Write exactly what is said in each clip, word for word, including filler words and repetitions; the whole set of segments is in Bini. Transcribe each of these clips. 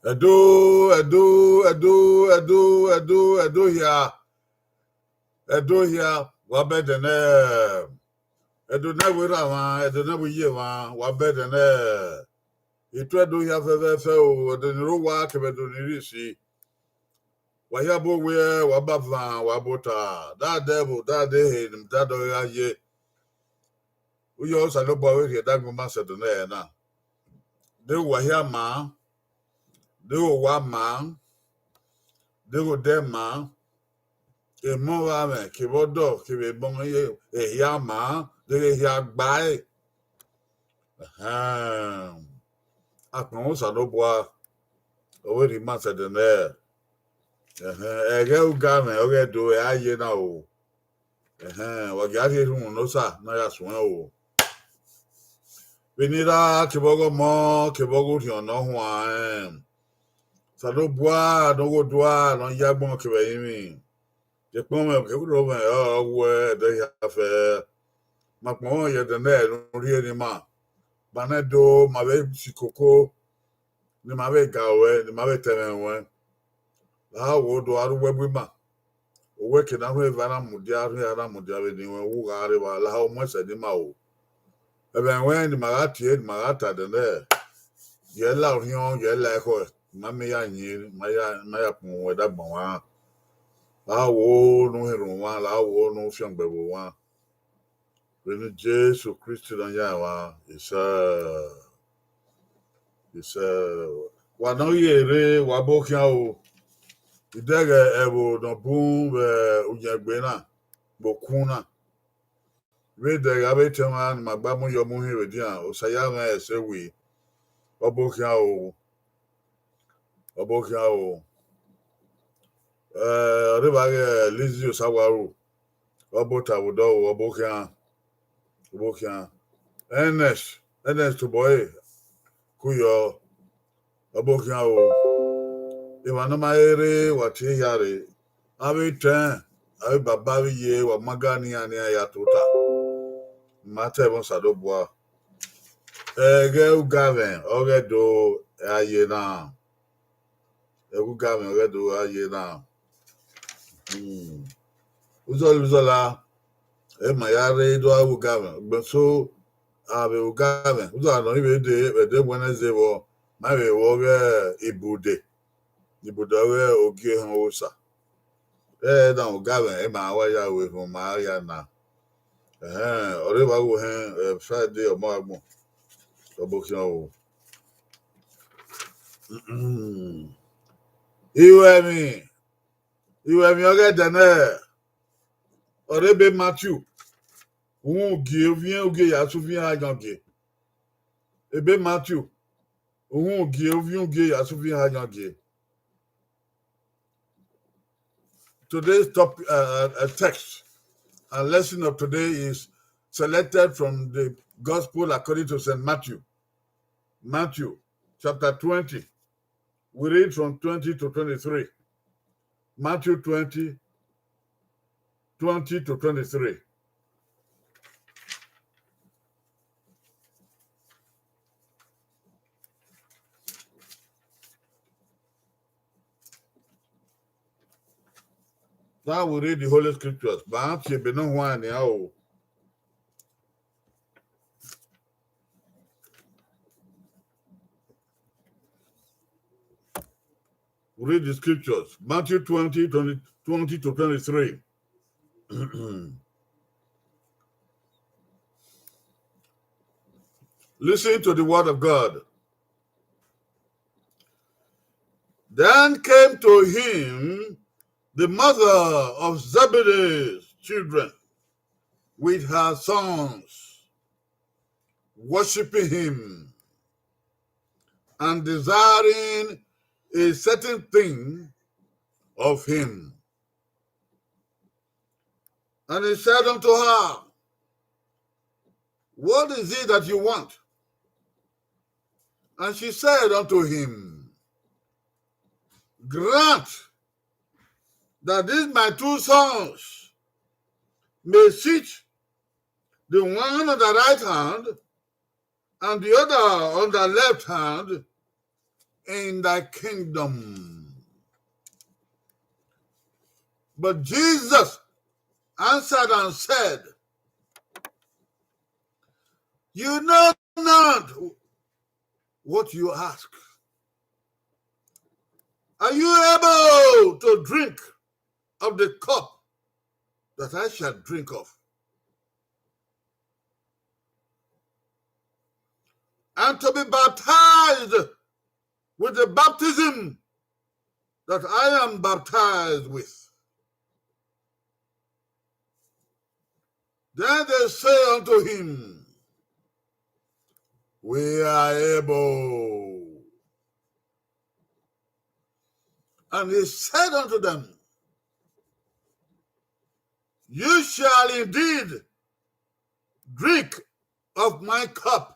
Ẹdo, Ẹdo, Ẹdo, Ẹdo, Ẹdo, Ẹdo hia. Ẹdo hia, wa bẹdẹ nẹ. Ẹdo ne ẹvbo erha mwa, Ẹdo ne ẹvbo iye mwa, wa bẹdẹ nẹ. Etu Ẹdo hia fẹfẹfẹ o, Ẹdo ni rre owa kevbe Ẹdo ni rre isi. Wa hia bu owiẹ, wa ba van, wa bu ota. Dade ẹvbo, dade ehe, ne dade ọghe gha ye. Uyi Osanobua vbe rhie ẹdagbọn ma sẹ Ẹdo nẹ na. Deghẹ uwa hia maa, deghẹ owa maa, deghẹ odẹ maa, emọ vbe amwẹ kevbe ọdọ kevbe emọ ehia maa, deghẹ ehia gba ẹre. Ẹhẹn. Akpọnmwẹ Osanobua, ọ vbe rhie ima sẹ Ẹdo nẹ. Ẹhẹn, ẹghẹ ugamwẹ ọghe Ẹdo ẹre a ye na o. Ẹhẹn, wa gia rhie erhunmwu ne Osa ne a ya suẹn o. Vbene I ra kevbe ọghe ọmọ, kevbe ọghe orhiọn ne ọ huanrẹn, Osanobua ne ọ ghe odua ne ọ ya agbọn kevbe ẹrinmwi. Dekpọnmwẹ kevbe urhomwẹ ọre ọ wẹ Ẹdo hia fẹ. Ma kpọnmwẹ ye Ẹdo nẹ ne u rhie ne ima. Ma nẹ do, ma vbe si koko, ne ima vbe ga ruẹ, ne ima vbe ta ẹmwẹ ruẹ. La wo do a ru uwẹ bu ima. Owẹ ke ne a rhun eva na mudia, a rhun eva na mudia vbe ne iwẹn wu gha rre evba, la ho mu ẹsẹ ne ima ru. Ẹmwẹ ruẹ ne ima gha tie, ne ima gha ta Ẹdo nẹ, ye la orhiọn, ye la ekhọe, ne ima miẹn ya yin, ne ima ya, ne ima ya kpọnmwẹ ẹdagbọn mwa. La wo ne u hin rhunmwuda, la wo ne u fiangbe vbe owa. Vbene Jesu Kristi ne ọ yan mwa, isẹ, isẹ. Wa ne ọ ye rre, wa bọ khian o. Idẹghẹ ẹvbo ne ọ bun vbe uyẹngbe na, vbe okun na. Vbe ẹdẹghe avbe etẹn mwa ne ima gba mu yọ mu hin vbe edian, Osa ya mwẹ ẹse wi, ọ bọ khian o. Ọ bọ khian o. Eh, ọ rre evba ghe Lizzy Osawaru, ọ bọ ota vbe odọ o, ọ bọ khian, ọ bọ khian. Ernest, Ernest tobọ ẹre, kuyọ, ọ bọ khian o. Emwa ne ọ ma rre, wa tie hia rre. Avbe etẹn, avbe baba, avbe iye, wa ma ga ne iran, ne iran ya tota. Ma ta ẹmwẹ Osanobua. Ẹghẹ ugamwẹ ọghe Ẹdo a ye na. Ẹghẹ ugamwẹ ọghe Ẹdo a ye na. Hmm. Uzọla uzọla, ẹ ma ya rre do a ru ugamwẹ. Egbe eso, a vbe ru ugamwẹ. Uzọla ne ọ rre vbe dee, vbe dee Wednesday vbọ, ma vbe ru ọghe Ibude. Ibude ọghe Ogie ehẹn Osa. Ẹ na ugamwẹ, ẹ ma wa ya ru erhunmwu ma ya na. Ẹhẹn, ọ rre evba ghe ohẹn, eh, Friday, ọ ma agbọn. Ọ bọ khian o. Iruẹmwi, iruẹmwi ọghe Ẹdo nẹ, ọ rre ebe Matthew, uhunmwu ugie, uviẹn ugie ya sẹ uviẹn iran yan gie. Ebe Matthew, uhunmwu ugie, uviẹn ugie ya sẹ uviẹn iran yan gie. Today's top, uh, uh, text and lesson of today is selected from the Gospel according to Saint Matthew. Matthew chapter twenty. We read from twenty to twenty-three. Matthew twenty, twenty to twenty-three. Now we read the Holy Scriptures. But I have to be no one anyhow. Read the scriptures. Matthew twenty, twenty, twenty to twenty-three. Listen to the word of God. Then came to him the mother of Zebedee's children with her sons, worshiping him and desiring a certain thing of him. And he said unto her, "What is it that you want?" And she said unto him, "Grant that these my two sons may sit, the one on the right hand and the other on the left hand, in thy kingdom. But Jesus answered and said, you know not what you ask. Are you able to drink of the cup that I shall drink of? And to be baptized with the baptism that I am baptized with. Then they say unto him, we are able. And he said unto them, you shall indeed drink of my cup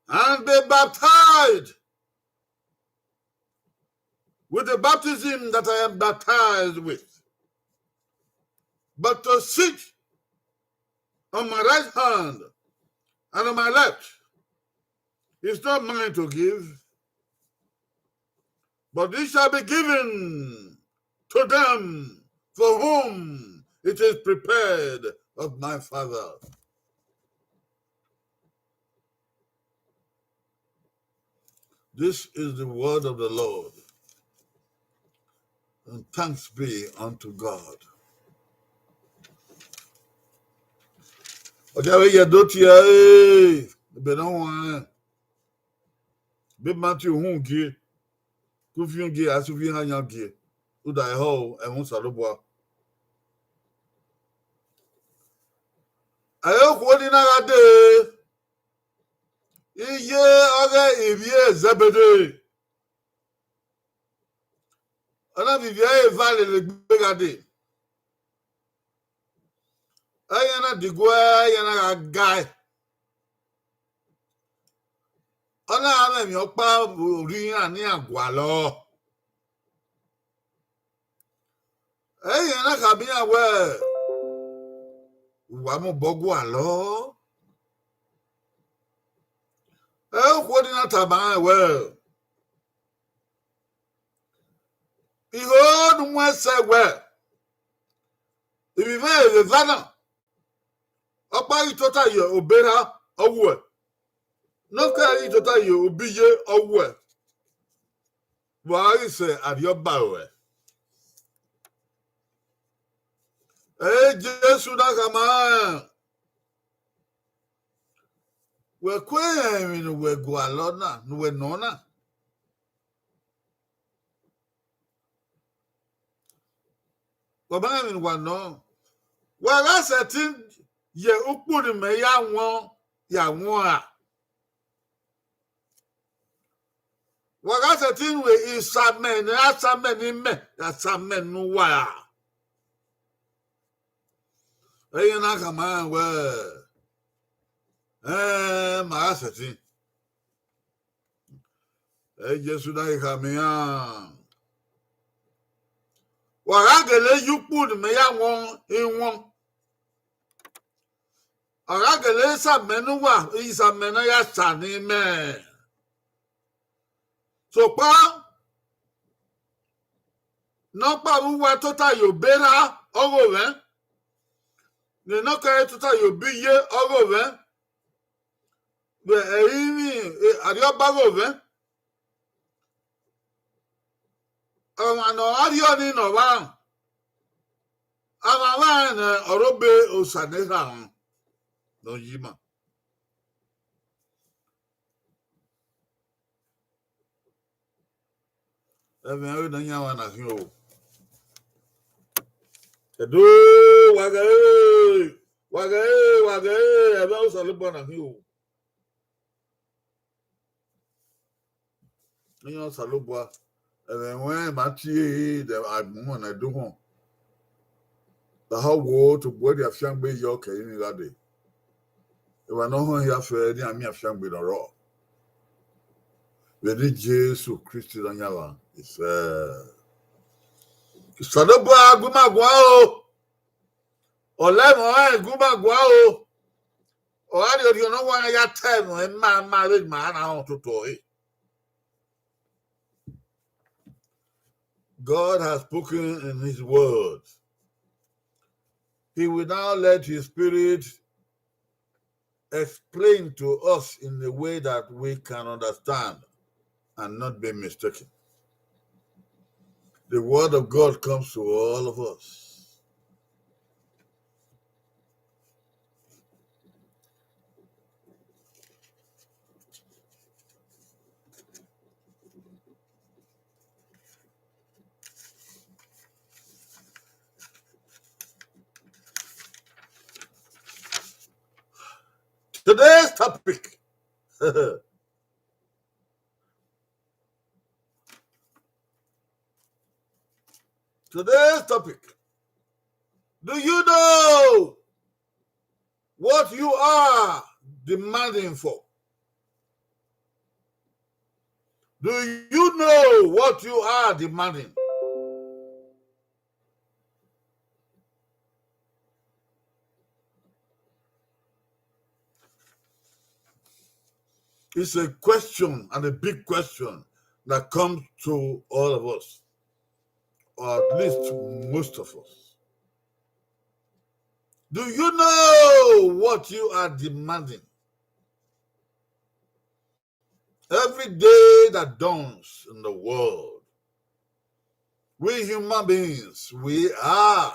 and be baptized with the baptism that I am baptized with. But to sit on my right hand and on my left is not mine to give, but it shall be given to them for whom it is prepared of my Father. This is the word of the Lord. And thanks be unto God. Ọ dia vbe ye do tie ẹre, ebe ne ọ huanrẹn. Be Matthew hun gie, kufion gie, asufi ha yan gie. Uda ẹhọ ẹmwẹ Osanobua. Ẹ okhuo ni na gha dee, iye ọghe ivbi Zebede. Ọ na vbe ivbi ẹre eva lele egbe gha dee. Iran na diguẹ, iran na gha gae. Ọ na gha mwẹ emwi ọkpa vbe orhu iran ne iran gualọ. Iran na khama iran wẹẹ, wa mobọ gualọ. Ẹ okhuo ni na tama rẹn wẹẹ, I ho ne u muẹn sẹ wẹẹ, ivbi mwẹ vbe eva na, ọkpa ghi tota ye obọ erha, ọ wuẹ. Ne ọ keghi tota ye obọ iye, ọ wuẹ. Wa ghi sẹ arriọba ruẹ. Ẹ, Jesu na khama rẹn, wẹ ku emwi ne uwẹ gualọ na, ne uwẹ nọ na. Wa ma rẹn emwi ne uwa nọ. Wa gha sẹtin ye ukpu ne imẹ ya wọn, ya wọn ra. Wa gha sẹtin ru isamẹ ne a samẹ ne imẹ ya samẹ ne uwa ra. Iran na khama rẹn wẹẹ, ẹn, ma gha sẹtin. Ẹ, Jesu na ghi khama iran, wa gha gele ye ukpu ne imẹ ya wọn iwọn. Ọ gha gele isamẹ ne uwa, isamẹ ne a ya sa ne imẹ. Sokpan, ne ọkpa vbe uwa tota ye obọ erha, ọghe ovẹn. Ne ọ keghi tota ye obọ iye, ọghe ovẹn. Vbe ẹrinmwi, arriọba ọghe ovẹn. Ọmwa ne ọ gha rriọ ni ne ọ vba rẹn, ọmwa vbe rẹn nẹ ọre obọ Osa ne erha rẹn ne ọ yi ima. Ẹmwẹ ọre Nọyaẹnmwa na khin o. Ẹdo, wa ghẹ re, wa ghẹ re, wa ghẹ re, ẹmwẹ Osanobua na khin o. Iran Osanobua, ẹmwẹ ruẹn ma tie ẹre, agbọn na do họn. Lahọ wo, tobọ ẹre afiangbe yọ kẹ emwi gha dee. Evba ne ọ họn hia fẹ ne a miẹn afiangbe ne ọ rrọọ. Vbe eni Jesu Kristi Nọyaẹnmwa, isẹ. Osanobua gu ima guan o. Ọlẹmwẹ ọnrẹn gu ima guan o. Ọ gha rhiọrhiọ ne ọ wa ya ta ẹmwẹ ma ma vbe ma na họn toto ẹre. God has spoken in his word. He will now let his spirit explain to us in a way that we can understand and not be mistaken. The word of God comes to all of us. Today's topic. Today's topic. Do you know what you are demanding for? Do you know what you are demanding? It's a question, and a big question, that comes to all of us, or at least most of us. Do you know what you are demanding? Every day that dawns in the world, we human beings, we are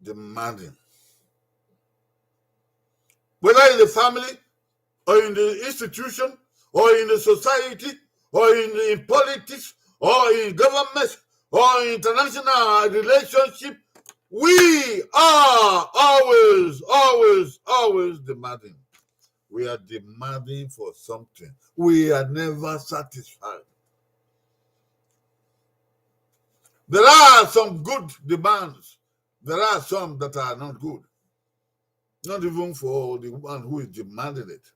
demanding. Whether in the family, or in the institution, or in the society, or in, in politics, or in government, or in international relationship, we are always, always, always demanding. We are demanding for something. We are never satisfied. There are some good demands. There are some that are not good. Not even for the one who is demanding it.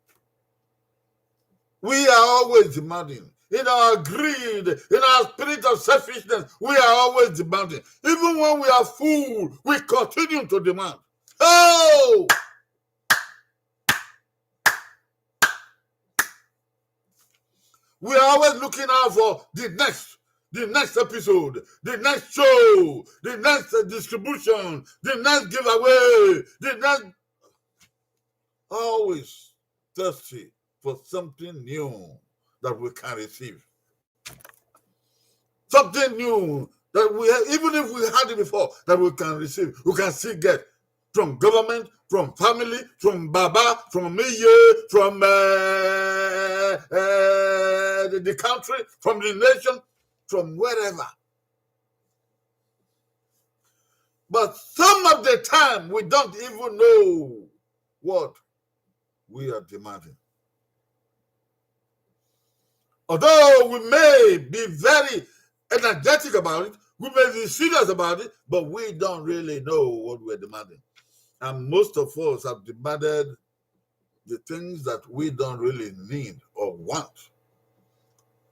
We are always demanding. In our greed, in our spirit of selfishness, we are always demanding. Even when we are full, we continue to demand. Oh! We are always looking out for the next, the next episode, the next show, the next, uh, distribution, the next giveaway, the next. Always thirsty for something new that we can receive. Something new that we have, even if we had it before, that we can receive, we can still get from government, from family, from Baba, from Iye, from, uh, uh, the, the country, from the nation, from wherever. But some of the time, we don't even know what we are demanding. Although we may be very energetic about it, we may be serious about it, but we don't really know what we're demanding. And most of us have demanded the things that we don't really need or want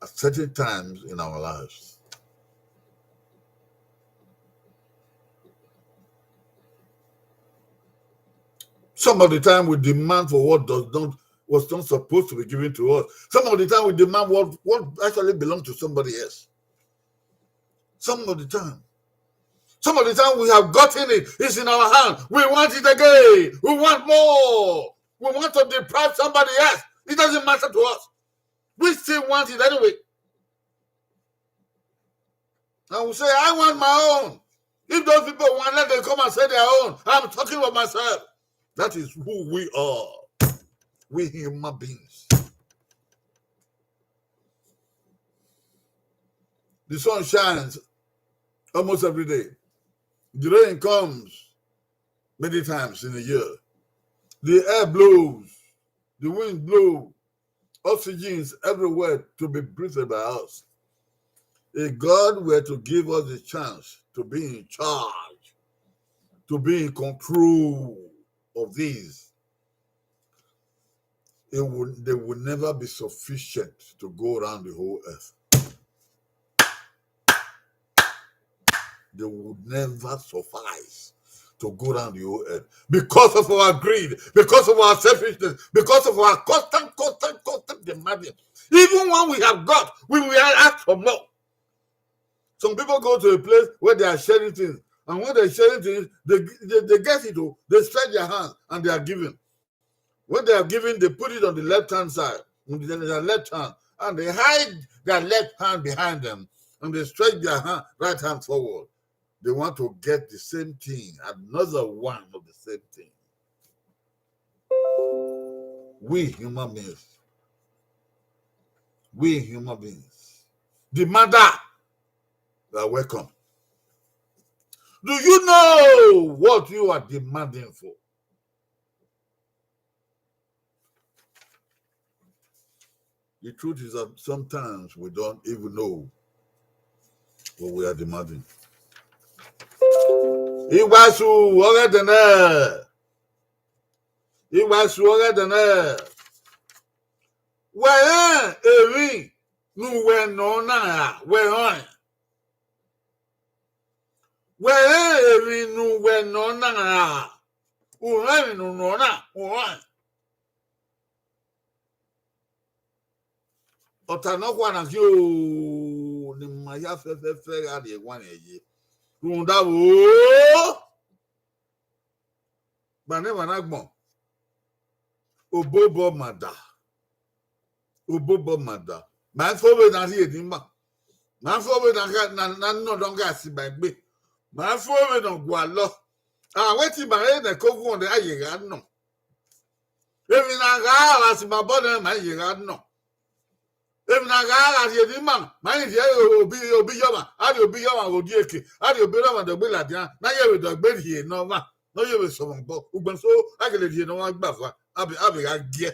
at certain times in our lives. Some of the time we demand for what does not, was not supposed to be given to us. Some of the time we demand what, what actually belongs to somebody else. Some of the time. Some of the time we have gotten it. It's in our hand. We want it again. We want more. We want to deprive somebody else. It doesn't matter to us. We still want it anyway. And we say, "I want my own." If those people want, let them come and say their own. I'm talking about myself. That is who we are. We human beings. The sun shines almost every day. The rain comes many times in a year. The air blows, the wind blows, oxygen is everywhere to be breathed by us. If God were to give us the chance to be in charge, to be in control of these, it would, they would never be sufficient to go around the whole earth. They would never suffice to go around the whole earth because of our greed, because of our selfishness, because of our constant, constant, constant demanding. Even when we have got, we will ask for more. Some people go to a place where they are sharing things. And when they're sharing things, they, they, they get it, oh, they stretch their hand and they are giving. When they are giving, they put it on the left hand side, on the, their left hand, and they hide their left hand behind them, and they stretch their hand, right hand forward. They want to get the same thing, another one of the same thing. We human beings, we human beings, demander, you are welcome. Do you know what you are demanding for? The truth is that sometimes we don't even know what we are demanding. Iwasu ọghe dẹnẹ. Iwasu ọghe dẹnẹ. Wẹ rẹn emwi ne uwẹ nọ na ra, wẹ rẹn ọnrẹn. Wẹ rẹn emwi ne uwẹ nọ na ra, u rẹn emwi ne u nọ na, u rẹn ọnrẹn. Ọta nọkhua na khin o, ne ima hia fẹfẹfẹ gha rrie ewanniẹn ye. Rhunmwuda vbo? Gba ne emwa na agbọn, obobọ ma da, obobọ ma da. Ma fo vbe na rhie ne ima, ma fo vbe na gha, na, na nọ nọ gha si ma egbe, ma fo vbe ne ọ gualọ. A wẹ te ima re ne ẹko ghuọnre a ye gha nọ. Emwi na gha vba si ma obọ nẹ, ma ye gha nọ. Emwi na gha gha rhie ne ima, ma i rhie obi, obi yọ ọmwa, a rhie obi yọ ọmwa vbe odieke, a rhie obi rọ ọmwa dọgbe ladian, na yevbe dọgbe rhie ne ọmwa, ne ọ yevbe sẹ ọmwa obọ. Ugbẹn so, a gele rhie ne ọmwa gba va, a vbe, a vbe gha giẹ.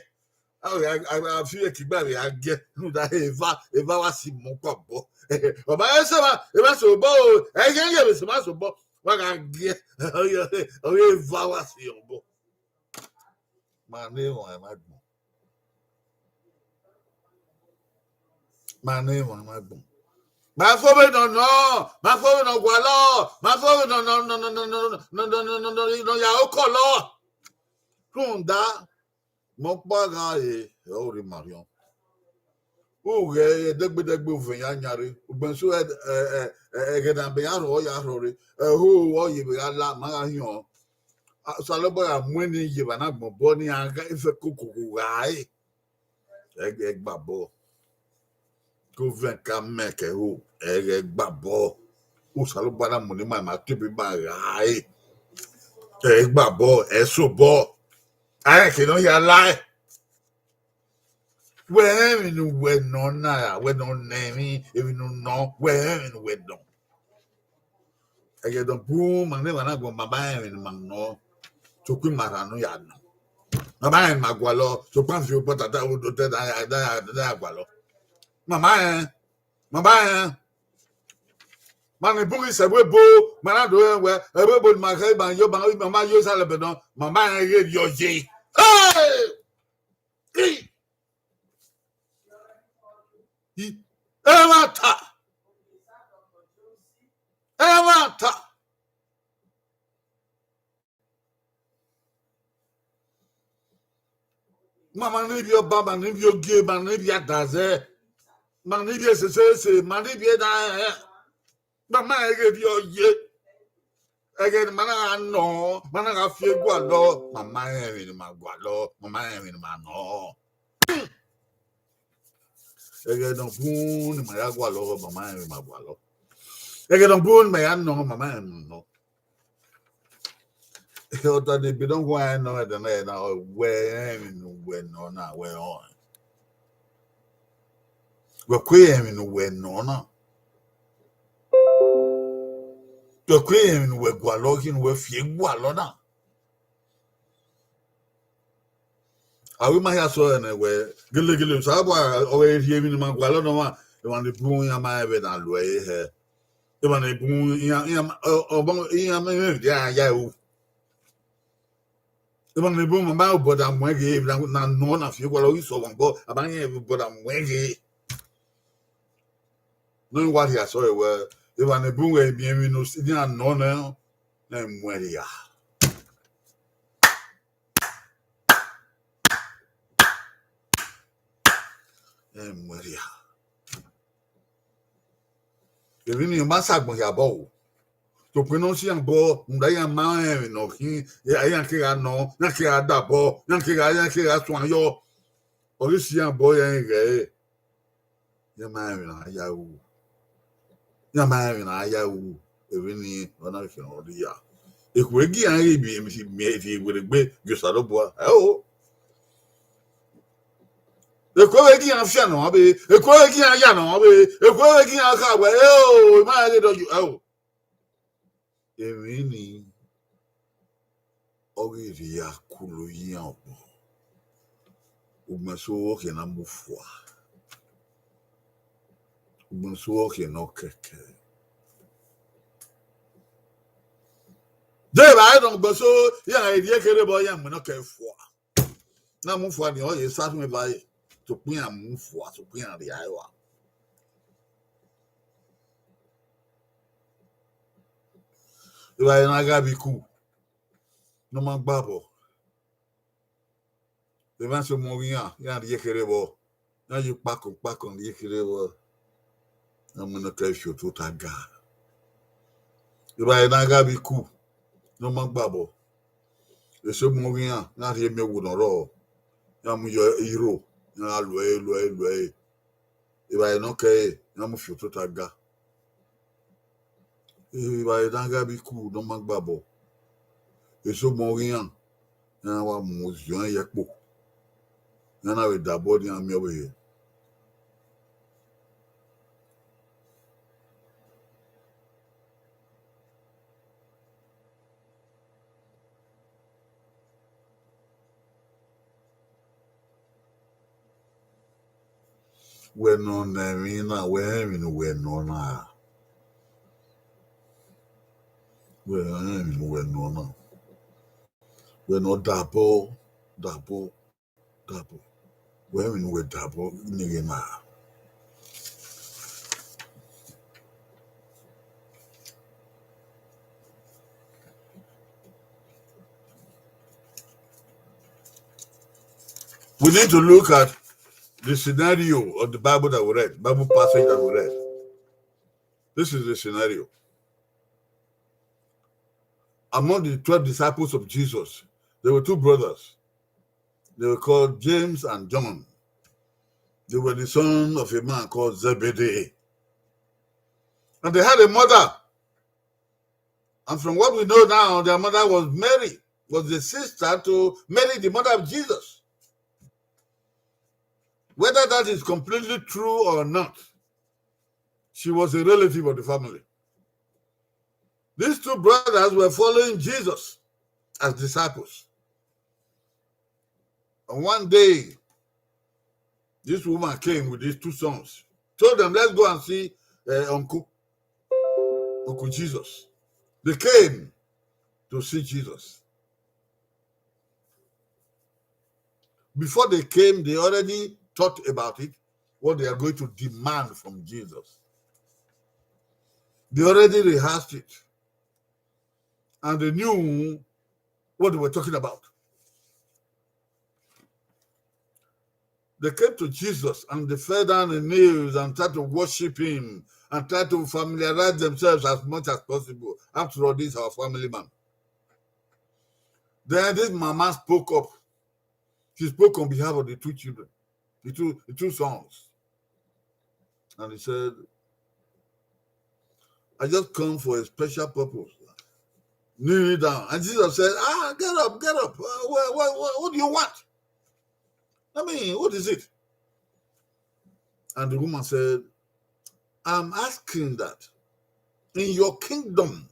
A vbe gha, a, a fi eke gba vbe gha giẹ, rhunmwuda eva, eva wa si mọ ọkpa obọ. Ọ ma he sẹ emwa, emwa sẹ obọ o, ẹ i ye yevbe sẹ emwa sẹ obọ, wa gha giẹ, ọ ghi eva wa si obọ. Ma ne emwa ma gbọn. Ma ne emwa ma gbọn. Ma fo vbe nọ nọ, ma fo vbe nọ gualọ, ma fo vbe nọ nọ nọ nọ nọ nọ nọ nọ nọ nọ nọ nọ nọ ya okọ lọ. Rhunmwuda, mẹ ọkpa gha re, ẹ ọ rre ma rhiọn. U ghẹ ẹdẹgbẹdẹgbe uvẹn ya yan rre, ugbẹn so ẹ, ẹ, ẹ, ẹ, ẹghẹ ne a bẹ ya rhọ, ọ ya rhọ rre, ẹho ọ ye vbe gha la, ma gha hiọn. A, Osanobua gha mu eni ye evba na agbọn obọ ne iran gha efẹ kokoko gha re. Ẹ, ẹ gba obọ. Ke ovẹn ka mẹ ke ẹho, ẹ ghẹ gba obọ. Osanobua na mu ne ima ma tebe ima gha re. Ẹ gba obọ, ẹ sẹ obọ. A rẹn ke ne ọ ya la ẹe. Wẹ rẹn emwi ne uwẹ nọ na ra, wẹ nọ nọ emwi, emwi ne u nọ, wẹ rẹn emwi ne uwẹ nọ. Ẹghẹ ne ọ bun ma ne emwa na agbọn, ma ma rẹn emwi ne ima nọ, sokpan ima rhan ne u ya nọ. Ma ma rẹn emwi ne ima gualọ, sokpan viọ obọ ta da, da, da, da, da ya gualọ. Ma ma rẹn, ma ma rẹn. Ma ne bun ghi sẹ ẹvbo ebo, ma na do rẹn wẹ, ẹvbo ebo ne ima khẹ, ima yo, ima, ima ma yo isalẹ ẹbẹ nọ, ma ma rẹn ghe rriọ ye. Hey! Hey! I, ẹmwata. Ẹmwata. Ma ma ne ivbi ọba, ma ne ivbi ogie, ma ne ivbi adazẹ, ma ne ivbi esese ese, ma ne ivbi ẹdẹ, ma ma rẹn ghe rriọ ye. Ẹghẹ ne ma na gha nọ, ma na gha fi gualọ, ma ma rẹn emwi ne ima gualọ, ma ma rẹn emwi ne ima nọ. Ẹghẹ ne ọ bun ne ima ya gualọ, ma ma rẹn emwi ne ima gualọ. Ẹghẹ ne ọ bun ne ima ya nọ, ma ma rẹn emwi ne ima nọ. Ọta ne ebe ne ọ guan rẹn nọ ẹdẹ na, na wẹ rẹn emwi ne uwẹ nọ na, wẹ rẹn ọnrẹn. Wẹ kue rẹn emwi ne uwẹ nọ na. Wẹ kue rẹn emwi ne uwẹ gualọ, khin ne uwẹ fi gualọ na. Avbe ima hia sẹ ọre nẹ wẹ, gelegele, Osanobua ọghe rhie emwi ne ima gualọ nọ ọmwa, emwa ni bun iran ma rẹn vbe na lo ẹre hẹ. Emwa ni bun iran, iran, ọ, ọ, iran mwẹ emwi dia ya ru. Emwa ni bun ma ma obọ da muẹn ghe, na, na nọ na fi gualọ ghi sẹ ọmwa obọ, a ma rẹn obọ da muẹn ghe. Ne wa rhia sẹ ọre wẹ, emwa ni bun ghẹ miẹn emwi ne iran nọ nẹ, na muẹn rhia. Ẹ muẹn rhia. Emwi ni ma sa agbọn hia obọ o. Sokpan ne ọ si iran obọ, rhunmwuda iran ma rẹn emwi ne ọ khin, iran kegha nọ, iran kegha da obọ, iran kegha, iran kegha suẹn yọ. Ọ ghi si iran obọ, iran ghẹ ẹre. Iran ma rẹn emwi ne a ya ru. Iran ma rẹn emwi ne a ya ru. Emwi ni ọ na khian ọ rhia. Ekhue gi iran ghi miẹn, miẹn, miẹn werriegbe gie Osanobua. Ẹo. Ekhue vbe gi iran fian nọ vbe, ekhue vbe gi iran ya nọ vbe, ekhue vbe gi iran kha wẹ, ẹo, ma rẹn ghe dọ yo, ẹo. Emwi ni ọ ghi rhia kulo ye iran obọ. Ugbẹn eso ọ khian na mu fua. Ugbẹn eso ọ khian nọ kẹkẹ. De evbare nọ ugbẹn eso, iran rhie kherhe obọ, iran mu nọ kẹ fua. Na mu fua ni ọ ye sa sun evbare, sokpan iran mu fua, sokpan iran rhia ẹre rua. Evbare na gha vbe iku ne ọ ma gba obọ. Emwa eso mu ọghe iran, iran rhie kherhe vbọ, iran ye ukpakọn ukpakọn rhie kherhe vbọ, iran mu nọ kẹ fi otota ga. Evbare na gha vbe iku ne ọ ma gba obọ. Eso mu ọghe iran, iran rhie miẹn owu ne ọ rrọọ, iran mu yọ iro, iran gha lu ẹre, lu ẹre, lu ẹre. Evbare ne ọ kẹre, iran mu fi otota ga. Evbare ne a gha vbe iku ne ọ ma gba obọ, eso mu ọghe iran, iran wa mu oziọn ye ẹkpo, iran na vbe da obọ ne iran miẹn ọvbehe. Wẹ ne ọ nọ ẹmwẹ na, wẹ rẹn emwi ne uwẹ nọ na. Wẹ rẹn emwi ne uwẹ nọ na. Wẹ ne ọ dabọ, dabọ, dabọ. Wẹ rẹn emwi ne uwẹ dabọ ne ighẹ na. We need to look at the scenario of the Bible that we read, Bible passage that we read. This is the scenario. Among the twelve disciples of Jesus, there were two brothers. They were called James and John. They were the son of a man called Zebedee. And they had a mother. And from what we know now, their mother was Mary, was the sister to Mary, the mother of Jesus. Whether that is completely true or not, she was a relative of the family. These two brothers were following Jesus as disciples. And one day, this woman came with these two sons, told them, "Let's go and see, uh, Uncle, Uncle Jesus." They came to see Jesus. Before they came, they already thought about it, what they are going to demand from Jesus. They already rehearsed it. And they knew what they were talking about. They came to Jesus and they fell down on their knees and tried to worship him and tried to familiarize themselves as much as possible. After all, this is our family man. Then this mama spoke up. She spoke on behalf of the two children, the two, the two sons. And he said, "I just come for a special purpose." Kneel down. And Jesus said, "Ah, get up, get up. Uh, what, what, what, what do you want? I mean, what is it?" And the woman said, "I'm asking that in your kingdom,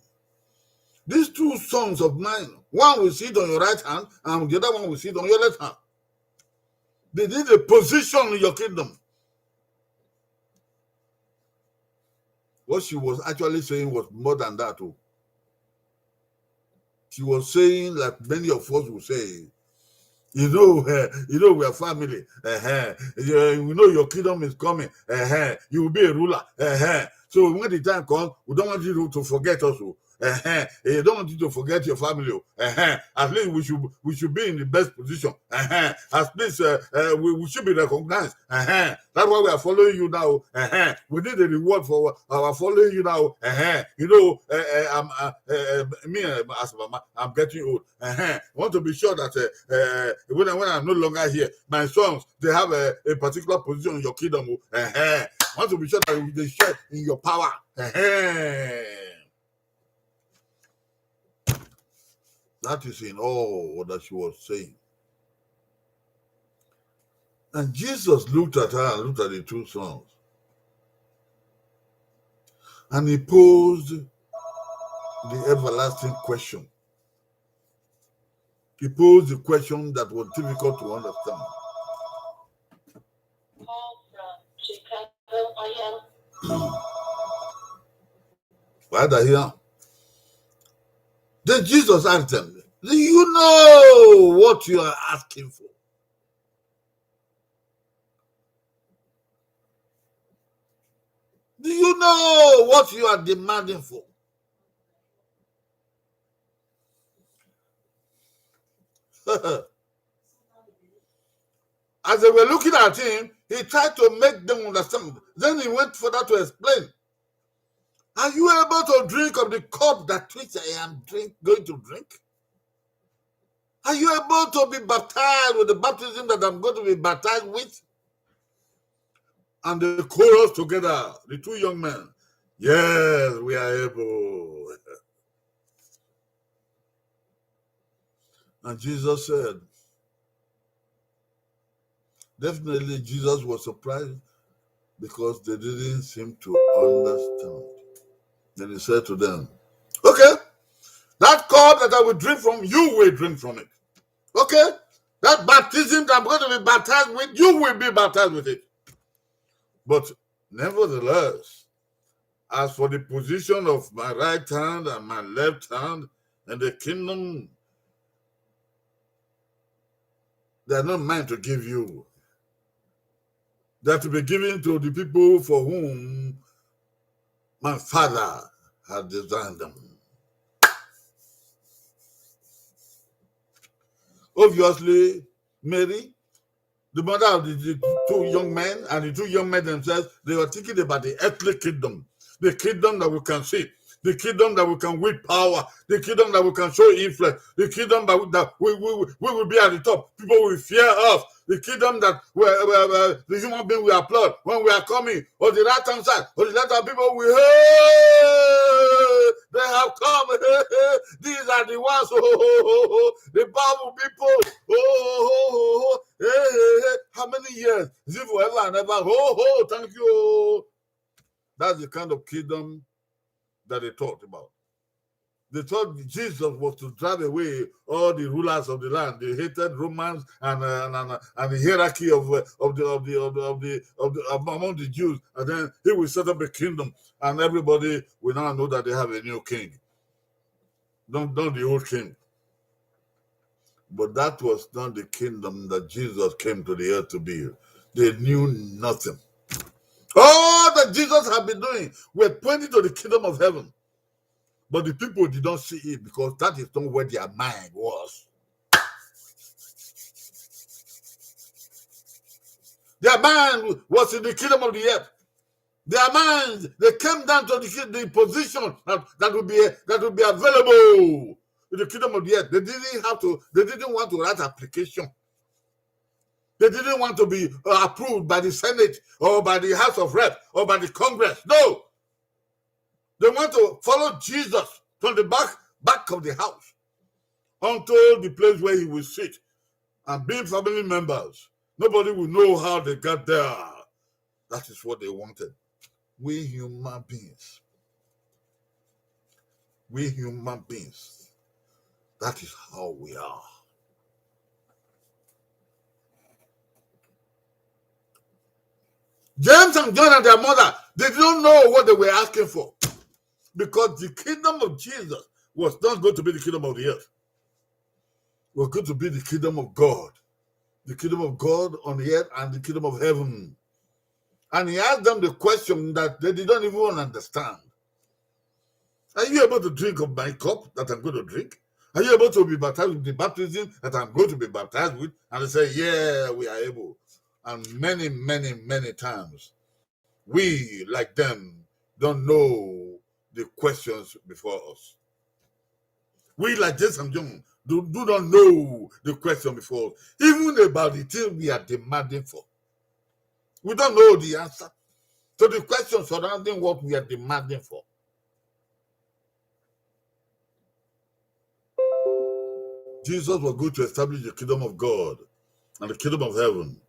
these two sons of mine, one will sit on your right hand and the other one will sit on your left hand. They need a position in your kingdom." What she was actually saying was more than that. Oh. She was saying, like many of us will say, "You know, eh, you know, we are family. Uh-huh. You, we know your kingdom is coming. Uh-huh. You will be a ruler. Uh-huh. So when the time comes, we don't want you to, to forget us." Oh. Uh-huh. He don't want you to forget your family. Uh-huh. At least we should we should be in the best position. Uh-huh. At least uh, uh, we, we should be recognized. Uh-huh. That's why we are following you now. Uh-huh. We need a reward for our following you now. Uh-huh. You know, uh, uh, I'm, uh, uh, uh, me uh, as mama, I'm getting old. Uh-huh. I want to be sure that uh, uh, when, I- when I'm no longer here, my sons, they have a, a particular position in your kingdom. Uh-huh. I want to be sure that they share in your power. Uh-huh. That is in all that she was saying. And Jesus looked at her and looked at the two sons. And he posed the everlasting question. He posed the question that was difficult to understand. Why the hell? Then Jesus asked them, "Do you know what you are asking for? Do you know what you are demanding for?" As they were looking at him, he tried to make them understand. Then he went further to explain. Are you able to drink of the cup that which I am drink, going to drink? Are you able to be baptized with the baptism that I'm going to be baptized with? And they chorus together, the two young men, "Yes, we are able." And Jesus said, definitely Jesus was surprised because they didn't seem to understand. Then he said to them, "Okay, that cup that I will drink from, you will drink from it. Okay, that baptism that I'm going to be baptized with, you will be baptized with it. But nevertheless, as for the position of my right hand and my left hand and the kingdom, they are not mine to give you. They are to be given to the people for whom my Father has designed them." Obviously, Mary, the mother of the, the two young men, and the two young men themselves, they were thinking about the earthly kingdom, the kingdom that we can see, the kingdom that we can wield power, the kingdom that we can show influence, the kingdom that we, that we, we, we will be at the top. People will fear us. The kingdom that we, we, we, the human being will applaud when we are coming, or the right hand side, or the left hand, people will, "Hey, they have come. These are the ones. The powerful people. Hey, hey, hey, hey. How many years? Is it forever and ever? Ho, ho, thank you." That's the kind of kingdom that they talked about. They thought Jesus was to drive away all the rulers of the land, the hated Romans and, uh, and, and, and the hierarchy of, uh, of the of the of the of the, of the among the Jews, and then he will set up a kingdom, and everybody will now know that they have a new king, not not the old king. But that was not the kingdom that Jesus came to the earth to build. They knew nothing. All that Jesus had been doing were pointing to the kingdom of heaven. But the people did not see it because that is not where their mind was. Their mind was in the kingdom of the earth. Their mind, they came down to the, the position that, that would be that would be available in the kingdom of the earth. They didn't have to. They didn't want to write application. They didn't want to be uh, approved by the Senate or by the House of Rep or by the Congress. No, they want to follow Jesus from the back back of the house unto the place where he will sit and being family members. Nobody will know how they got there. That is what they wanted. We human beings, we human beings, that is how we are. James and John and their mother, they didn't know what they were asking for, because the kingdom of Jesus was not going to be the kingdom of the earth. It was going to be the kingdom of God, the kingdom of God on the earth and the kingdom of heaven. And he asked them the question that they did not even understand. Are you able to drink of my cup that I'm going to drink? Are you able to be baptized with the baptism that I'm going to be baptized with? And they say, yeah, we are able. And many, many, many times, we, like them, don't know the questions before us. We, like James and John, do, do not know the question before us, even about the thing we are demanding for. We don't know the answer to the question surrounding what we are demanding for. Jesus was going to establish the kingdom of God and the kingdom of heaven,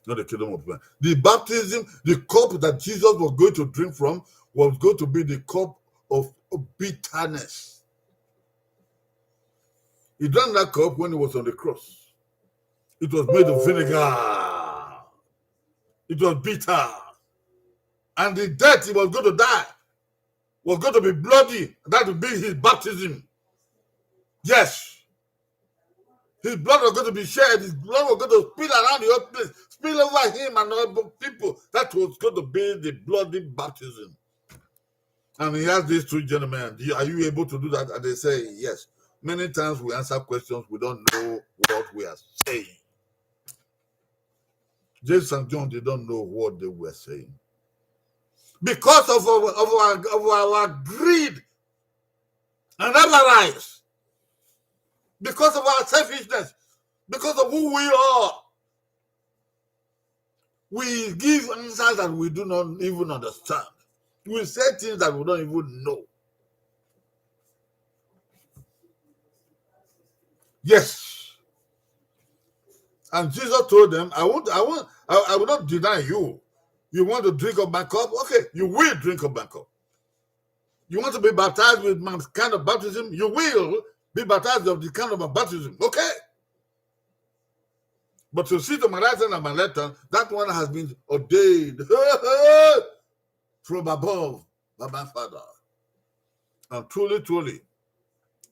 not the kingdom of man. The baptism, the cup that Jesus was going to drink from, was going to be the cup of bitterness. He drank that cup when he was on the cross. It was made of vinegar. It was bitter. And the death he was going to die was going to be bloody. That would be his baptism. Yes. His blood was going to be shed. His blood was going to spill around the whole place, spill over him and other people. That was going to be the bloody baptism. And he asked these two gentlemen, "Do you, are you able to do that?" And they say, "Yes." Many times we answer questions, we don't know what we are saying. James and John, they don't know what they were saying. Because of our, of our, of our greed and avarice, because of our selfishness, because of who we are, we give answers that we do not even understand. We say things that we don't even know. Yes. And Jesus told them, "I won't, I won't, I, I will not deny you. You want to drink of my cup? Okay, you will drink of my cup. You want to be baptized with my kind of baptism? You will be baptized of the kind of my baptism. Okay. But to sit on my right hand and my left hand, that one has been ordained from above by my Father." And truly, truly,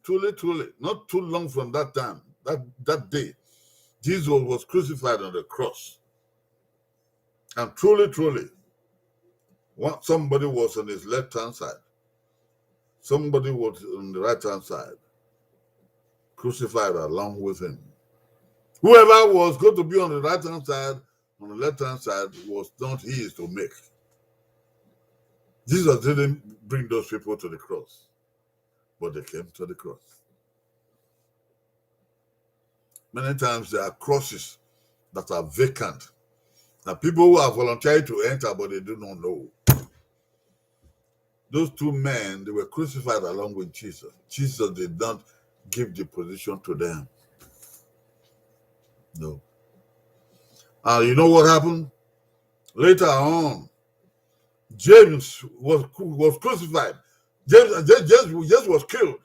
truly, truly, not too long from that time, that, that day, Jesus was crucified on the cross. And truly, truly, one, somebody was on his left hand side, somebody was on the right hand side, crucified along with him. Whoever was going to be on the right hand side, on the left hand side, was not his to make. Jesus didn't bring those people to the cross, but they came to the cross. Many times there are crosses that are vacant. There are people who are volunteering to enter, but they do not know. Those two men, they were crucified along with Jesus. Jesus did not give the position to them. No. And you know what happened? Later on, James was cru-, was crucified. James, James, James, James was killed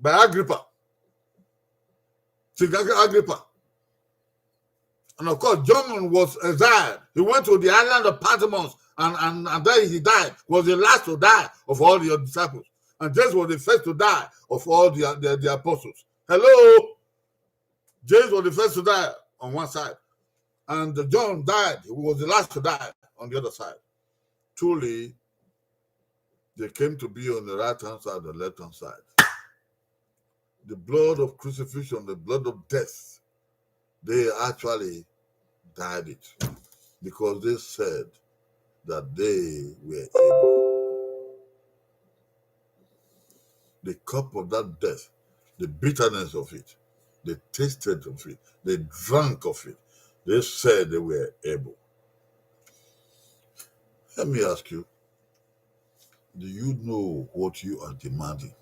by Agrippa. King Agrippa. And of course, John was exiled. He went to the island of Patmos, and, and, and there he died. Was the last to die of all the disciples. And James was the first to die of all the, the, the apostles. Hello? James was the first to die on one side. And John died. He was the last to die on the other side. Truly, they came to be on the right hand side, the left hand side. The blood of crucifixion, the blood of death, they actually died it because they said that they were able. The cup of that death, the bitterness of it, they tasted of it, they drank of it. They said they were able. Let me ask you, do you know what you are demanding?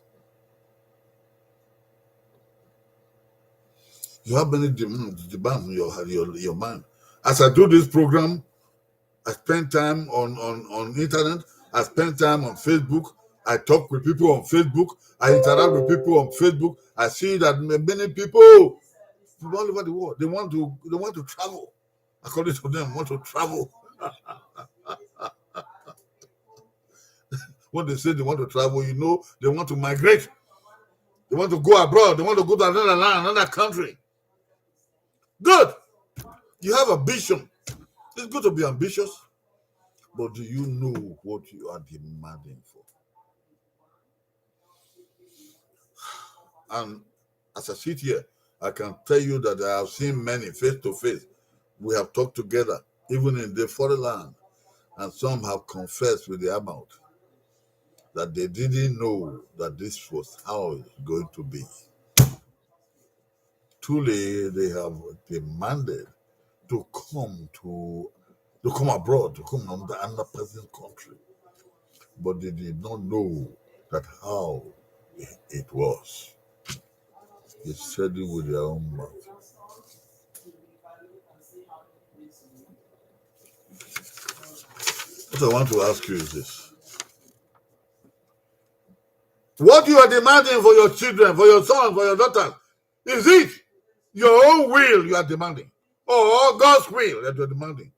You have many dem-, demands in your, your, your mind. As I do this program, I spend time on, on, on internet. I spend time on Facebook. I talk with people on Facebook. I interact with people on Facebook. I see that ma-, many people from all over the world, they want to, they want to travel. According to them, want to travel. When they say they want to travel, you know, they want to migrate. They want to go abroad. They want to go to another land, another country. Good. You have ambition. It's good to be ambitious. But do you know what you are demanding for? And as I sit here, I can tell you that I have seen many face to face. We have talked together, even in the foreign land, and some have confessed with their mouth that they didn't know that this was how it's going to be. Truly, they have demanded to come to, to come abroad, to come another, another person's country, but they did not know that how it was. They said it with their own mouth. What I want to ask you is this. What you are demanding for your children, for your sons, for your daughters, is it your own will you are demanding, or God's will that you are demanding?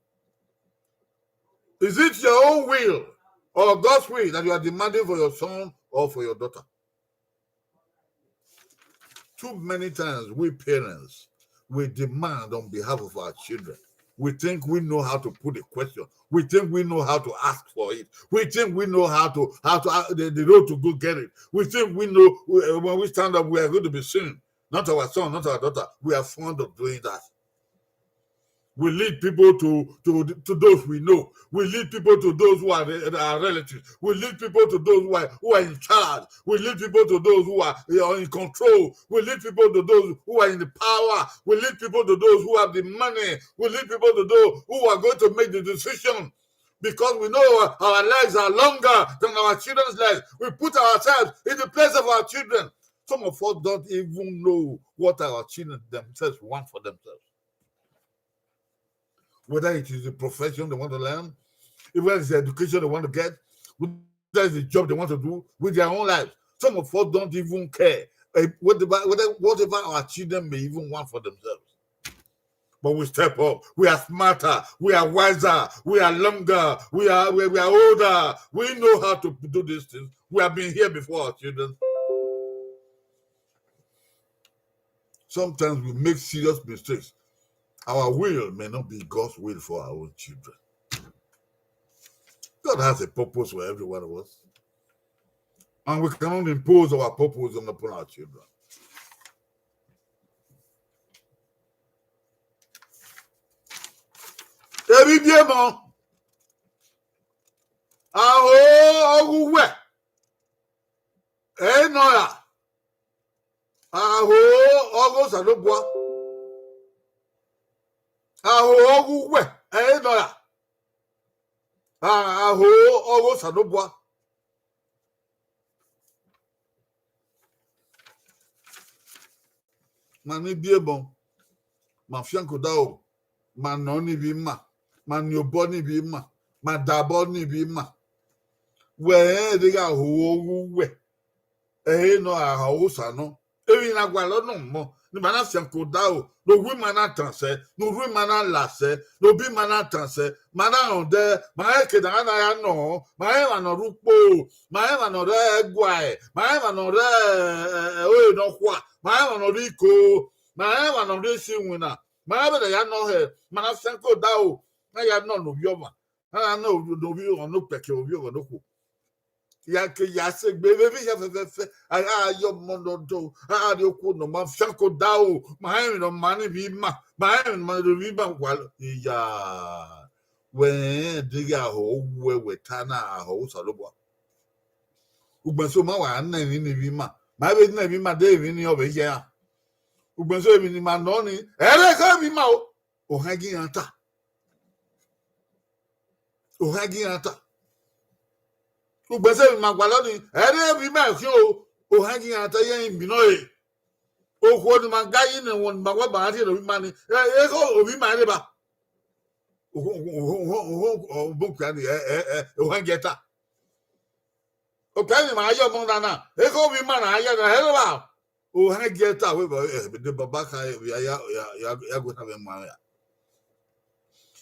Is it your own will or God's will that you are demanding for your son or for your daughter? Too many times, we parents, we demand on behalf of our children. We think we know how to put a question. We think we know how to ask for it. We think we know how to, how to, uh, the, the road to go get it. We think we know, uh, when we stand up, we are going to be seen. Not our son, not our daughter. We are fond of doing that. We lead people to, to, to those we know. We lead people to those who are, re-, our relatives. We lead people to those who are, who are in charge. We lead people to those who are, are in control. We lead people to those who are in the power. We lead people to those who have the money. We lead people to those who are going to make the decision. Because we know our, our lives are longer than our children's lives. We put ourselves in the place of our children. Some of us don't even know what our children themselves want for themselves. Whether it is the profession they want to learn, whether it's the education they want to get, whether it's the job they want to do with their own lives. Some of us don't even care, eh, whatever, whatever, whatever our children may even want for themselves. But we step up. We are smarter. We are wiser. We are longer. We are, we, we are older. We know how to do these things. We have been here before, our children. Sometimes we make serious mistakes. Our will may not be God's will for our own children. God has a purpose for every one of us. And we cannot impose our purpose on, upon our children. Emwi biẹ mọ, a ho ọghe uwẹ, ẹ i nọ ra, a ho ọghe Osanobua, a ho ọghe uwẹ, ẹ i nọ ra, a ho ọghe Osanobua. Ma ni biẹ mọ, ma fian ke odaro, ma nọ ni vbe ima, ma ni obọ ni vbe ima, ma da obọ ni vbe ima. Wẹ rẹn deghẹ a ho ọghe uwẹ, ẹ i nọ ra, a ho Osanobua. Emwi ne a gualọ nọ mọ, ne ima na fian ke odaro, ne orhu ima na tan sẹ, ne orhu ima na la sẹ, ne obọ ima na tan sẹ, ma na rẹn odẹ, ma rẹn eke ne a na ya nọ, ma rẹn emwa ne ọ rre ukpo, ma rẹn emwa ne ọ rre ẹguae, ma rẹn emwa ne ọ rre, ẹ, ẹ, ore nọkhua, ma rẹn emwa ne ọ rre iko, ma rẹn emwa ne ọ rre esi iwinna, ma rẹn vbene a ya nọ hẹ, ma na fian ke odaro, ne a ya nọ ne ovbi ọmwa, a na nọ ne ovbi ọmwa ne okpẹkẹ, ovbi ọmwa ne okhuo. Ya ke ya sẹ egbe vbe emwi hia fẹfẹfẹ, a gha ye ọmọ ne ọ dọ, a gha rhie okhuo ne ọ ma fian ke odaro, ma rẹn emwi ne ọ ma ni vbe ima, ma rẹn emwi ne ọ ma ni vbe ima gualọ. Iya, wẹ rẹn deghẹ a ho uwẹ, wẹ ta na, a ho Osanobua. Ugbẹn so ma wa na emwi ni vbe ima, ma vbe na emwi ima, de emwi ni ọ vbe ye ra. Ugbẹn so emwi ne ima nọ ni, ẹre ekhọe vbe ima o, ohan gi iran ta. Ohan gi iran ta. Ugbẹn so emwi ne ima gualọ ni, ẹre vbe ima khian o, ohan gi iran ta, iran miẹn nọ re. Okhuo ne ima ga yi ne wọn, ne ima wa ba rhie ne ovbi ima ni, ẹ, ekhọe ovbi ima rre ba. Oho, oho, oho, oho, oho, obo okpia ni, ẹ, ẹ, ẹ, ohan gi ẹre ta. Okpia ni ma ye ọmọ na na, ekhọe ovbi ima na ya na, ẹ rre ba. Ohan gi ẹre ta wẹ, ẹ, de baba kha, ya, ya, ya, ya, ya gu ẹre ta vbe mu aro ya.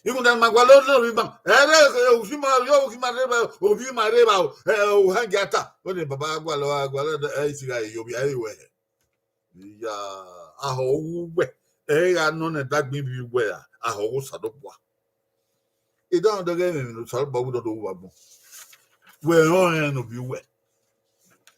Iwinna ne ima gualọ ne ovbi ima, ẹre, ẹ, ovbi ima, ovbi ima rre ba, ovbi ima rre ba, ẹ, ohan gi ẹre ta, wẹ ne baba gualọ, gualọ, ẹ, isi gha ye ovbi, ẹ, wẹ. Ya, a ho uwẹ, ẹ gha nọ ne ẹdẹ agbọn ivbi uwẹ ra, a ho Osanobua. Idan dẹghe emwi ne Osanobua wu dọdọ wu vbe agbọn. Wẹ rẹn ọnrẹn ne ovbi uwẹ.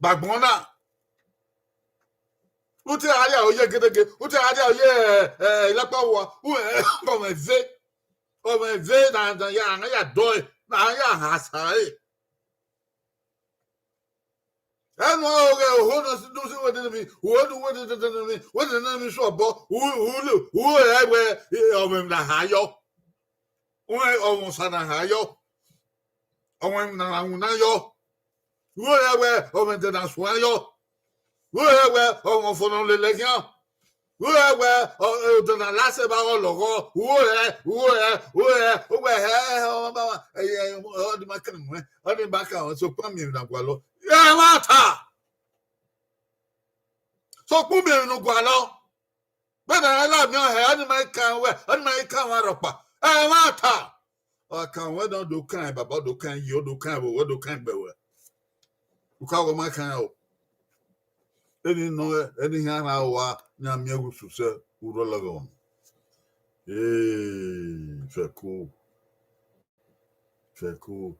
gba agbọn na. U te gha rria aro ye gedege, u te gha rria aro ye ilakpa owa, ọmwẹ ve, ọmwẹ ve na ya, a ya dọe, na ya ha sa ẹre. Ẹnu ọghe oho nọ si, do si wẹ dede mi, wẹ do wẹ dede mi, wẹ dede mi sẹ obọ, u u u rẹ wẹ ọmwẹ na ha yọ, ọmwẹ ọmwẹ osa na ha yọ, ọmwẹ na ra winna yọ, u rẹ wẹ ọmwẹ ẹdẹ na suẹn yọ, u rẹ wẹ ọmwẹ ọfọ nọ lele khian, u rẹ wẹ odẹ na la sẹ vbe aghọ lọghọ, u rẹ, u rẹ, u rẹ, u wẹ hẹ, ọmwa, ọ ni ma kan mwẹ, ọ ni ma kan mwẹ, sokpan miẹn emwi na gualọ, ẹmwata. Sokpan miẹn emwi ne u gualọ. Vbene a la miẹn ọhẹ, ọ ni ma kan wẹ, ọ ni ma kan mwẹ rhọkpa, ẹmwata. Ọ kan wẹ ne ọ do kan baba, ọ do kan iye, ọ do kan ẹvbo, ọ do kan ẹgbẹe wẹ. U ka wẹ ma kan o. Eni nọ, eni hia na wa, ne a miẹn ghe ususẹ, u rhọlọghọ. Ee, fẹko. Fẹko.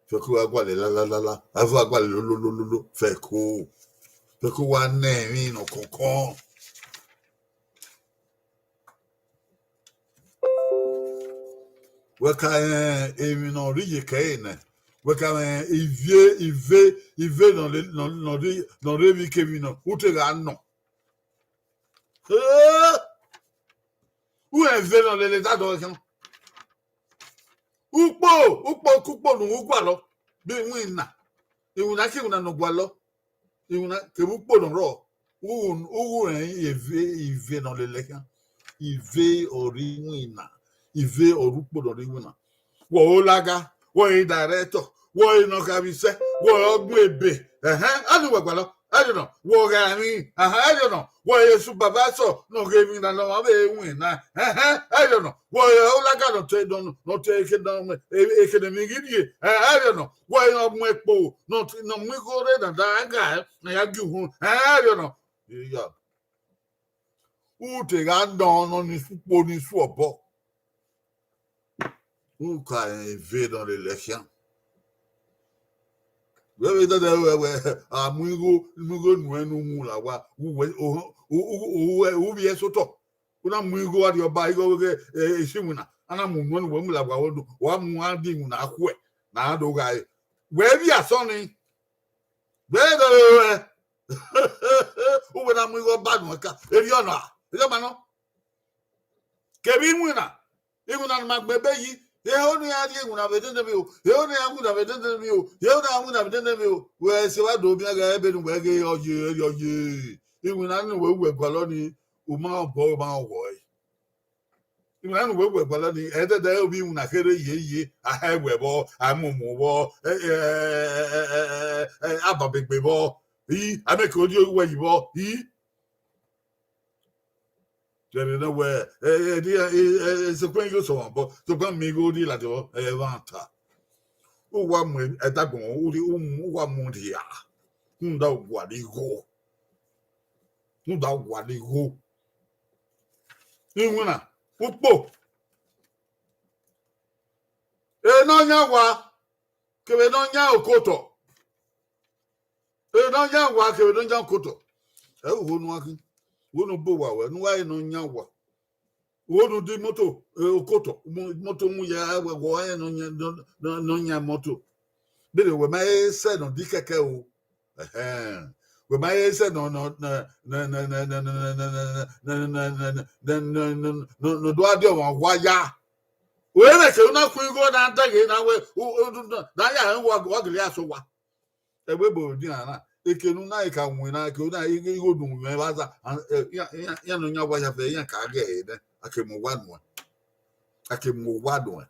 Fẹko wa gualọ lalalala, a fu wa gualọ lolololo, fẹko. Fẹko wa nẹ emwi nọ kọnkọn. Wẹ ka rẹn emwi ne ọ rre iyeke ẹre nẹ, wẹ ka rẹn ive, ive, ive ne ọ rre, ne ọ rre, ne ọ rre emwi kemwi nọ, u te gha nọ. Ee! U rẹn ive ne ọ lele dadọ khian. Ukpo, ukpo ke ukpo ne u gualọ, vbe iwinna, iwinna ke iwinna ne ọ gualọ, iwinna kevbe ukpo ne ọ rrọọ, u ghu rẹn ive, ive ne ọ lele khian, ive ọre iwinna, ive ọre ukpo ne ọ rre iwinna. Wẹ ọre olagha, wẹ ọre director, Wẹ ọre nọ kha vbe isẹ, wẹ ọre ọ gbẹn ebe. Ẹhẹn, a ni wẹ gualọ, ẹdẹ nọ, wẹ ọghe emwi, ahan, ẹdẹ nọ, wẹ ọre esu baba sọ ne ọ ghe emwi na ne ọmwa vbe winna. Ẹhẹn, ẹdẹ nọ, wẹ ọre olaga ne ọ te, ne ọ te eke ne ọ, eke ne emwi ghi rrie. Ẹhẹn, ẹdẹ nọ, wẹ ọre ọ mu ekpo ne ọ te, ne ọ mu igho rre na da ga, na ya gie uhunmwu. Ẹhẹn, ẹdẹ nọ, iya. U te gha nọ nọ ni sukpo ni su obọ. U ka rẹn eve nọ lele ẹkhian. Wẹ vbe dẹdẹ wẹ, wẹ, a mu igho, mu igho nuẹn ne u mu la owa, u wẹ, u, u, u, u, u vbiẹ sotọ. U na mu igho Arriọba, igho vbe, eh, esi iwinna, a na mu nuẹn ne uwẹ mu la owa, wa mu a di iwinna khuẹ, ne a do gha re. Wẹ vbe asọn ni, wẹ dẹdẹ wẹ, uwẹ na mu igho Ọba nuẹn ka, erriọ nọ, erriọ ma nọ. Kevbe iwinna, iwinna ne ima gbẹn ebe yi, eho ne iran rhie iwinna vbe dede vbe o, eho ne iran winna vbe dede vbe o, eho ne iran winna vbe dede vbe o. Wẹ sẹ wa do miẹn ghe ebe ne uwẹ ghe ọ ye, ọ ye. Iwinna ne uwẹ, uwẹ gualọ ni, u ma obọ, u ma ọghọ ẹre. Iwinna ne uwẹ, uwẹ gualọ ni, ẹdẹdẹ ovbi iwinna kherhe ye ye, a ha ẹwẹ vbọ, a mumu vbọ, ẹ, ẹ, a babegbe vbọ, i, a miẹn ke odiọn uwẹ yi vbọ, i. Ẹre ne wẹ, ẹ, ẹ, ẹ, ẹ, ẹ, sokpan igho sẹ ọmwa obọ, sokpan miẹn igho rhie ladian vbọ, ẹ, ẹmwata. U wa mu ẹdagbọn, u rhie, u mu, u wa mu rhia. Rhunmwuda u gualọ igho. Rhunmwuda u gualọ igho. Iwinna, ukpo. Ena ọ yan owa, kevbe ne ọ yan okotọ. Ena ọ yan owa, kevbe ne ọ yan okotọ. Ẹ, u ho ne uwa khin. Wo ne u bu owa ruẹ, ne uwa re ne ọ yan owa. Wo ne u di imoto, eh, okotọ, mo-, imoto mu ye, a wẹ, wẹ ọre ne ọ yan, ne ọ, ne ọ, ne ọ yan imoto. Bẹghe wẹ ma he sẹ ne ọ di kẹkẹ o. Ẹhẹn. Wẹ ma he sẹ ne ọ, ne ọ, ne, ne, ne do a di ọmwa owa ya. Wẹ vbe ke u na khu igho na dẹghe na wẹ, u, u, u, na ya rẹn wa, wa gele ya sẹ owa. Ẹvbo ebo dian na, eke ne u na ka winna, eke u na igho, igho ne u mwẹ vbe aza, a, ẹ, iran, iran, iran ne ọ yan owa ya vbe, iran ka ghe ẹre nẹ, a ke mu owa nuẹn. A ke mu owa nuẹn.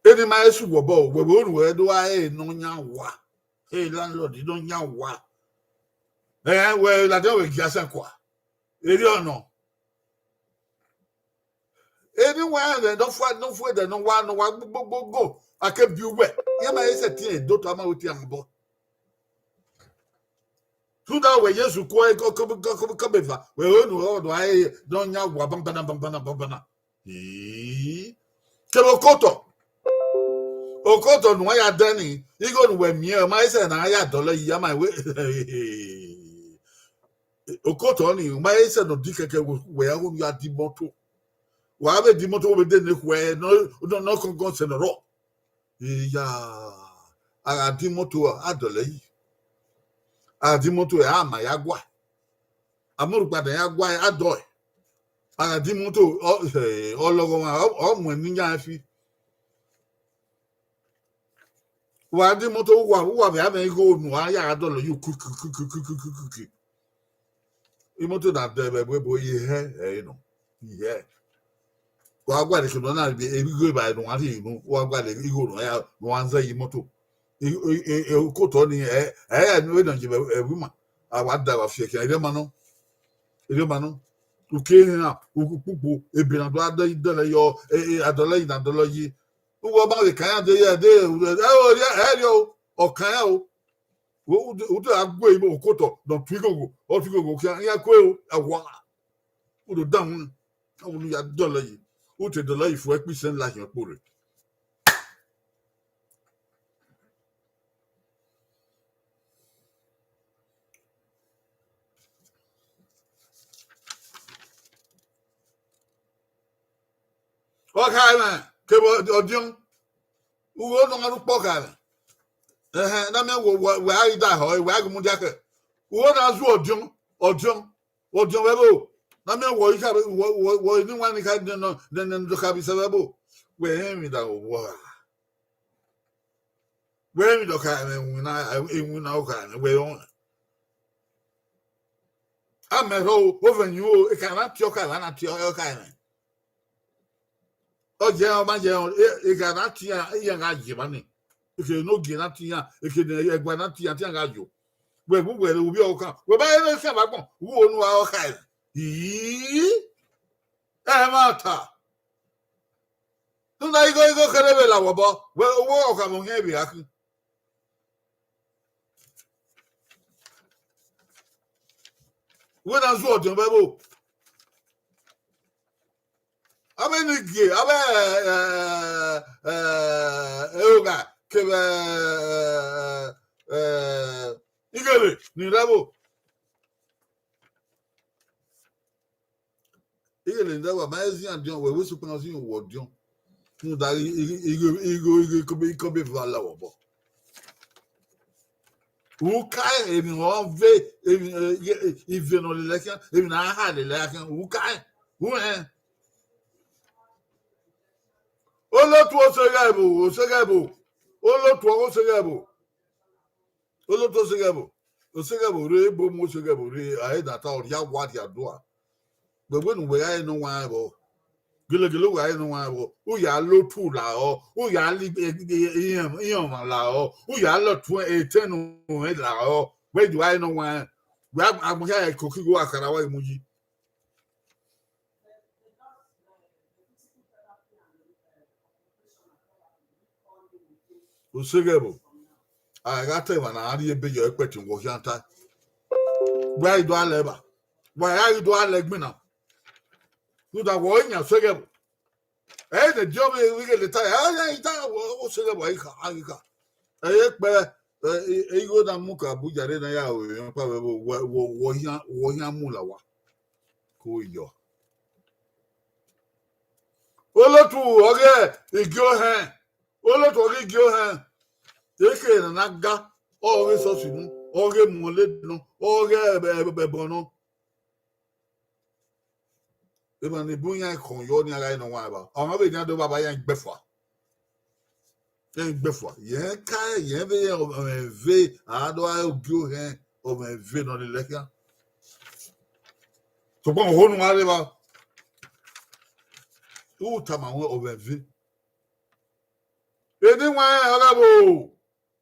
Eni ma he su wẹ obọ, wẹ vbe unu wẹ do a he ne ọ yan owa. He landlord ne ọ yan owa. Ẹ, wẹ ladian wẹ gia sẹ kua. Erriọ nọ. Eni wa rẹn ne ọ fua, ne ọ fue dẹ ne ọ wa, ne ọ wa gbogbogbogbo, a ke bi uwẹ. Iran ma he sẹtin do to ama wẹ te iran obọ. Rhunmwuda wẹ Jesu ku ẹre kọ, kọ, kọ, kọ, kọ, kọ be eva, wẹ ho ne ọ do a he ne ọ yan owa banbana, banbana, banbana. Ii. Kevbe okotọ. Okotọ ne uwa ya dẹ ni, igho ne uwẹ miẹn, ọ ma he sẹ ne a ya dọlọ yi, a ma wẹ. Okotọ ni, ọ ma he sẹ ne ọ di kẹkẹ wẹ, wẹ ya ho ya di imoto. Wa vbe di imoto, wẹ vbe de ne khuẹ, nọ, nọ, nọ kọnkọn sẹ ne ọ rrọọ. Iya, a gha di imoto, a dọlọ yi. A gha di imoto, a ma ya gua. A mu rhukpa dan ya gua, a dọe. A gha di imoto, ọ, eh, ọ lọghọ ọmwa, ọ, ọ mu ẹn ne iyan fi. Wa di imoto, uwa, uwa vbe a mwẹ igho ne uwa ya gha dọlọ yi kuki, kuki, kuki, kuki, kuki. Imoto na dẹ vbe ẹvbo ebo, ihẹ ẹre nọ, ihẹ. Wa gualọ eke ne ọ na rhie igho evbare ne uwa rhie unu, wa gualọ igho ne uwa ya, ne uwa zẹ ye imoto. I, i, i, i, okotọ ni, ẹ, ẹ, ẹ, ne ọ ye vbe ẹvbo ima, a wa da wa fi ẹkian, erriọ ma nọ, erriọ ma nọ. Uki ehian, ukpukpu, ebe na do a dọlọ yi, dọlọ yi, ọ, e, e, a dọlọ yi, na dọlọ yi. Uwẹ ọma vbe kan iran de ye, de, ẹ, ọ rhie, ẹ rhie o, ọ kan iran o. Wo, u de, u de a gue imo okotọ, ne ọ tu ighogho, ọ tu ighogho khian, iran kue o, a wa. U do danmwẹ, a wẹ ne u ya dọlọ yi, u te dọlọ yi fo ẹkpo isẹn la hiọn kpo rre. Ọ kha ẹmwẹ kevbe ọdiọn, uwẹ ne ọ gha ru ukpọ kha ẹmwẹ. Ẹhẹn, na miẹn wẹ, wẹ, wẹ a ghi da họ, wẹ a ghi mudia kẹ. Uwẹ na zu ọdiọn, ọdiọn, ọdiọn vbe ẹvbo. Na miẹn wẹ ikha, wẹ, wẹ, wẹ eni wan ni kha nọ, nọ, nọ, nọ, do kha vbe isẹ vbe ẹvbo. Wẹ rẹn emwi da wọ ra. Wẹ rẹn emwi da ọ kha ẹmwẹ iwinna, iwinna ọ kha ẹmwẹ, wẹ rẹn ọnrẹn. A mẹ rhọ o, ovẹn yu o, eka na tie ọka, eva na tie ọka ẹmwẹ. Ọ yẹ ọ ma yẹ, e, eka na tie iran, iran gha ye evba ni. Eke ne ogie na tian, eke ne ẹgba na tian, tian gha yo. Wẹ wu wẹ re uvbi ọkhan. Wẹ ba ere khian vbe agbọn. Wu onu a ọkha ẹre. Ii. Ẹmwata. Rhunmwuda igho igho kherhe vbe la wẹ obọ. Wẹ owẹ ọkha vbe ọhiẹn vbe gha khin. Wẹ na zu ọdiọn vbe ẹvbo. Avbe ni gie, avbe, eh, eh, eh, eogha kevbe, eh, eh, ighere ni rre ẹvbo. Ighere ni rre ẹvbo, ma zian diọn, wẹ wẹ sokpan zian wọ diọn. Rhunmwuda igho, igho, igho, igho, ikọbe, ikọbe va la wẹ obọ. U kae emwi ne ọ ve, emwi, eh, ive ne ọ lele khian, emwi ne a ha lele khian, u kae, u rẹn. Olotu oseghẹbo, oseghẹbo, olotu ọghe oseghẹbo, olotu oseghẹbo, oseghẹbo rre, ebo mu oseghẹbo rre, a i na ta ọ rhia wa rhia dua. Wẹ wẹ ne uwẹ gha re ne ọ wanrẹn vbọ. Gelegele uwẹ gha re ne ọ wanrẹn vbọ. U ya la otu la ọ, u ya la iyan, iyan ọmwa la ọ, u ya la ọtuẹn etẹn ne u rẹn la ọ. Wẹ do gha re ne ọ wanrẹn. Wẹ agbọn hia ẹko ke igho a kharha wa mu yi. Oseghẹbo, a gha ta emwa ne a rhie ebe yọ ẹkpẹtin wọ khian ta. Wẹ a ghi do a lẹ evba, wẹ a ghi do a lẹ ẹgbinna. Rhunmwuda wẹ ọre yan oseghẹbo. Ẹ i ne diọ vbe vbe ghele ta, a yan ita wẹ oseghẹbo a ghi kha, a ghi kha. Ẹ i kpẹ, ẹ, igho na mu ka Abuja rre ne a ya ru emwi ọkpa vbe ẹvbo, wẹ, wẹ, wẹ ọhian, wẹ ọhian mu la owa. Ko yọ. Olotu ọghe igie ohẹn, olotu ọghe igie ohẹn, eke ne a na ga, ọghe esọsi nọ, ọghe emọlẹ nọ, ọghe ẹbọ nọ. Emwa ni bun iran khọn yọ ni a gha re ne ọ wanrẹn evba. Ọmwa vbe nian do vba ba iran igbẹfua. Iran igbẹfua. Yẹn ka, yẹn vbe ọmwẹ ve, a do a re ogie ohẹn, ọmwẹ ve ne ọ lele khian. Sokpan oho ne uwa rre evba, u tama wẹ ọmwẹ ve. Eni wanrẹn ọghe ẹvbo,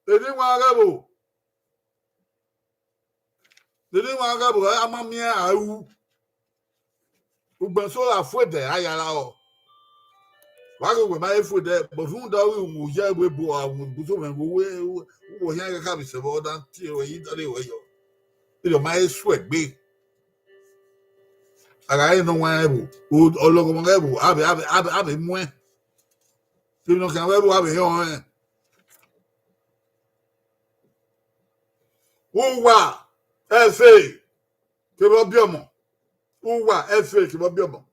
eni wanrẹn ọghe ẹvbo. Eni wanrẹn ọghe ẹvbo, a ma miẹn a ru. Ugbẹn eso gha fu ẹdẹ, a ya ra ọ. Wa ghe wẹ ma he fu ẹdẹ, but rhunmwuda ọghe uwu ye ẹvbo ebo, a wu bu so mwẹ, wẹ, wẹ, wẹ, wẹ ọhian ghẹ kha vbe sẹ vbe ọ da tie ruẹ, I da rre ruẹ yọ. Erriọ ma he suẹgbe. A gha re ne ọ wanrẹn ẹvbo, o, ọlọghọmwa ọghe ẹvbo, a vbe, a vbe, a vbe, a vbe muẹn. Emwi ne ọ khian vbe ẹvbo, a vbe họn rẹn. Uwa, ẹfe, kevbe ọbiọmọ. Uwa, ẹfe, kevbe ọbiọmọ.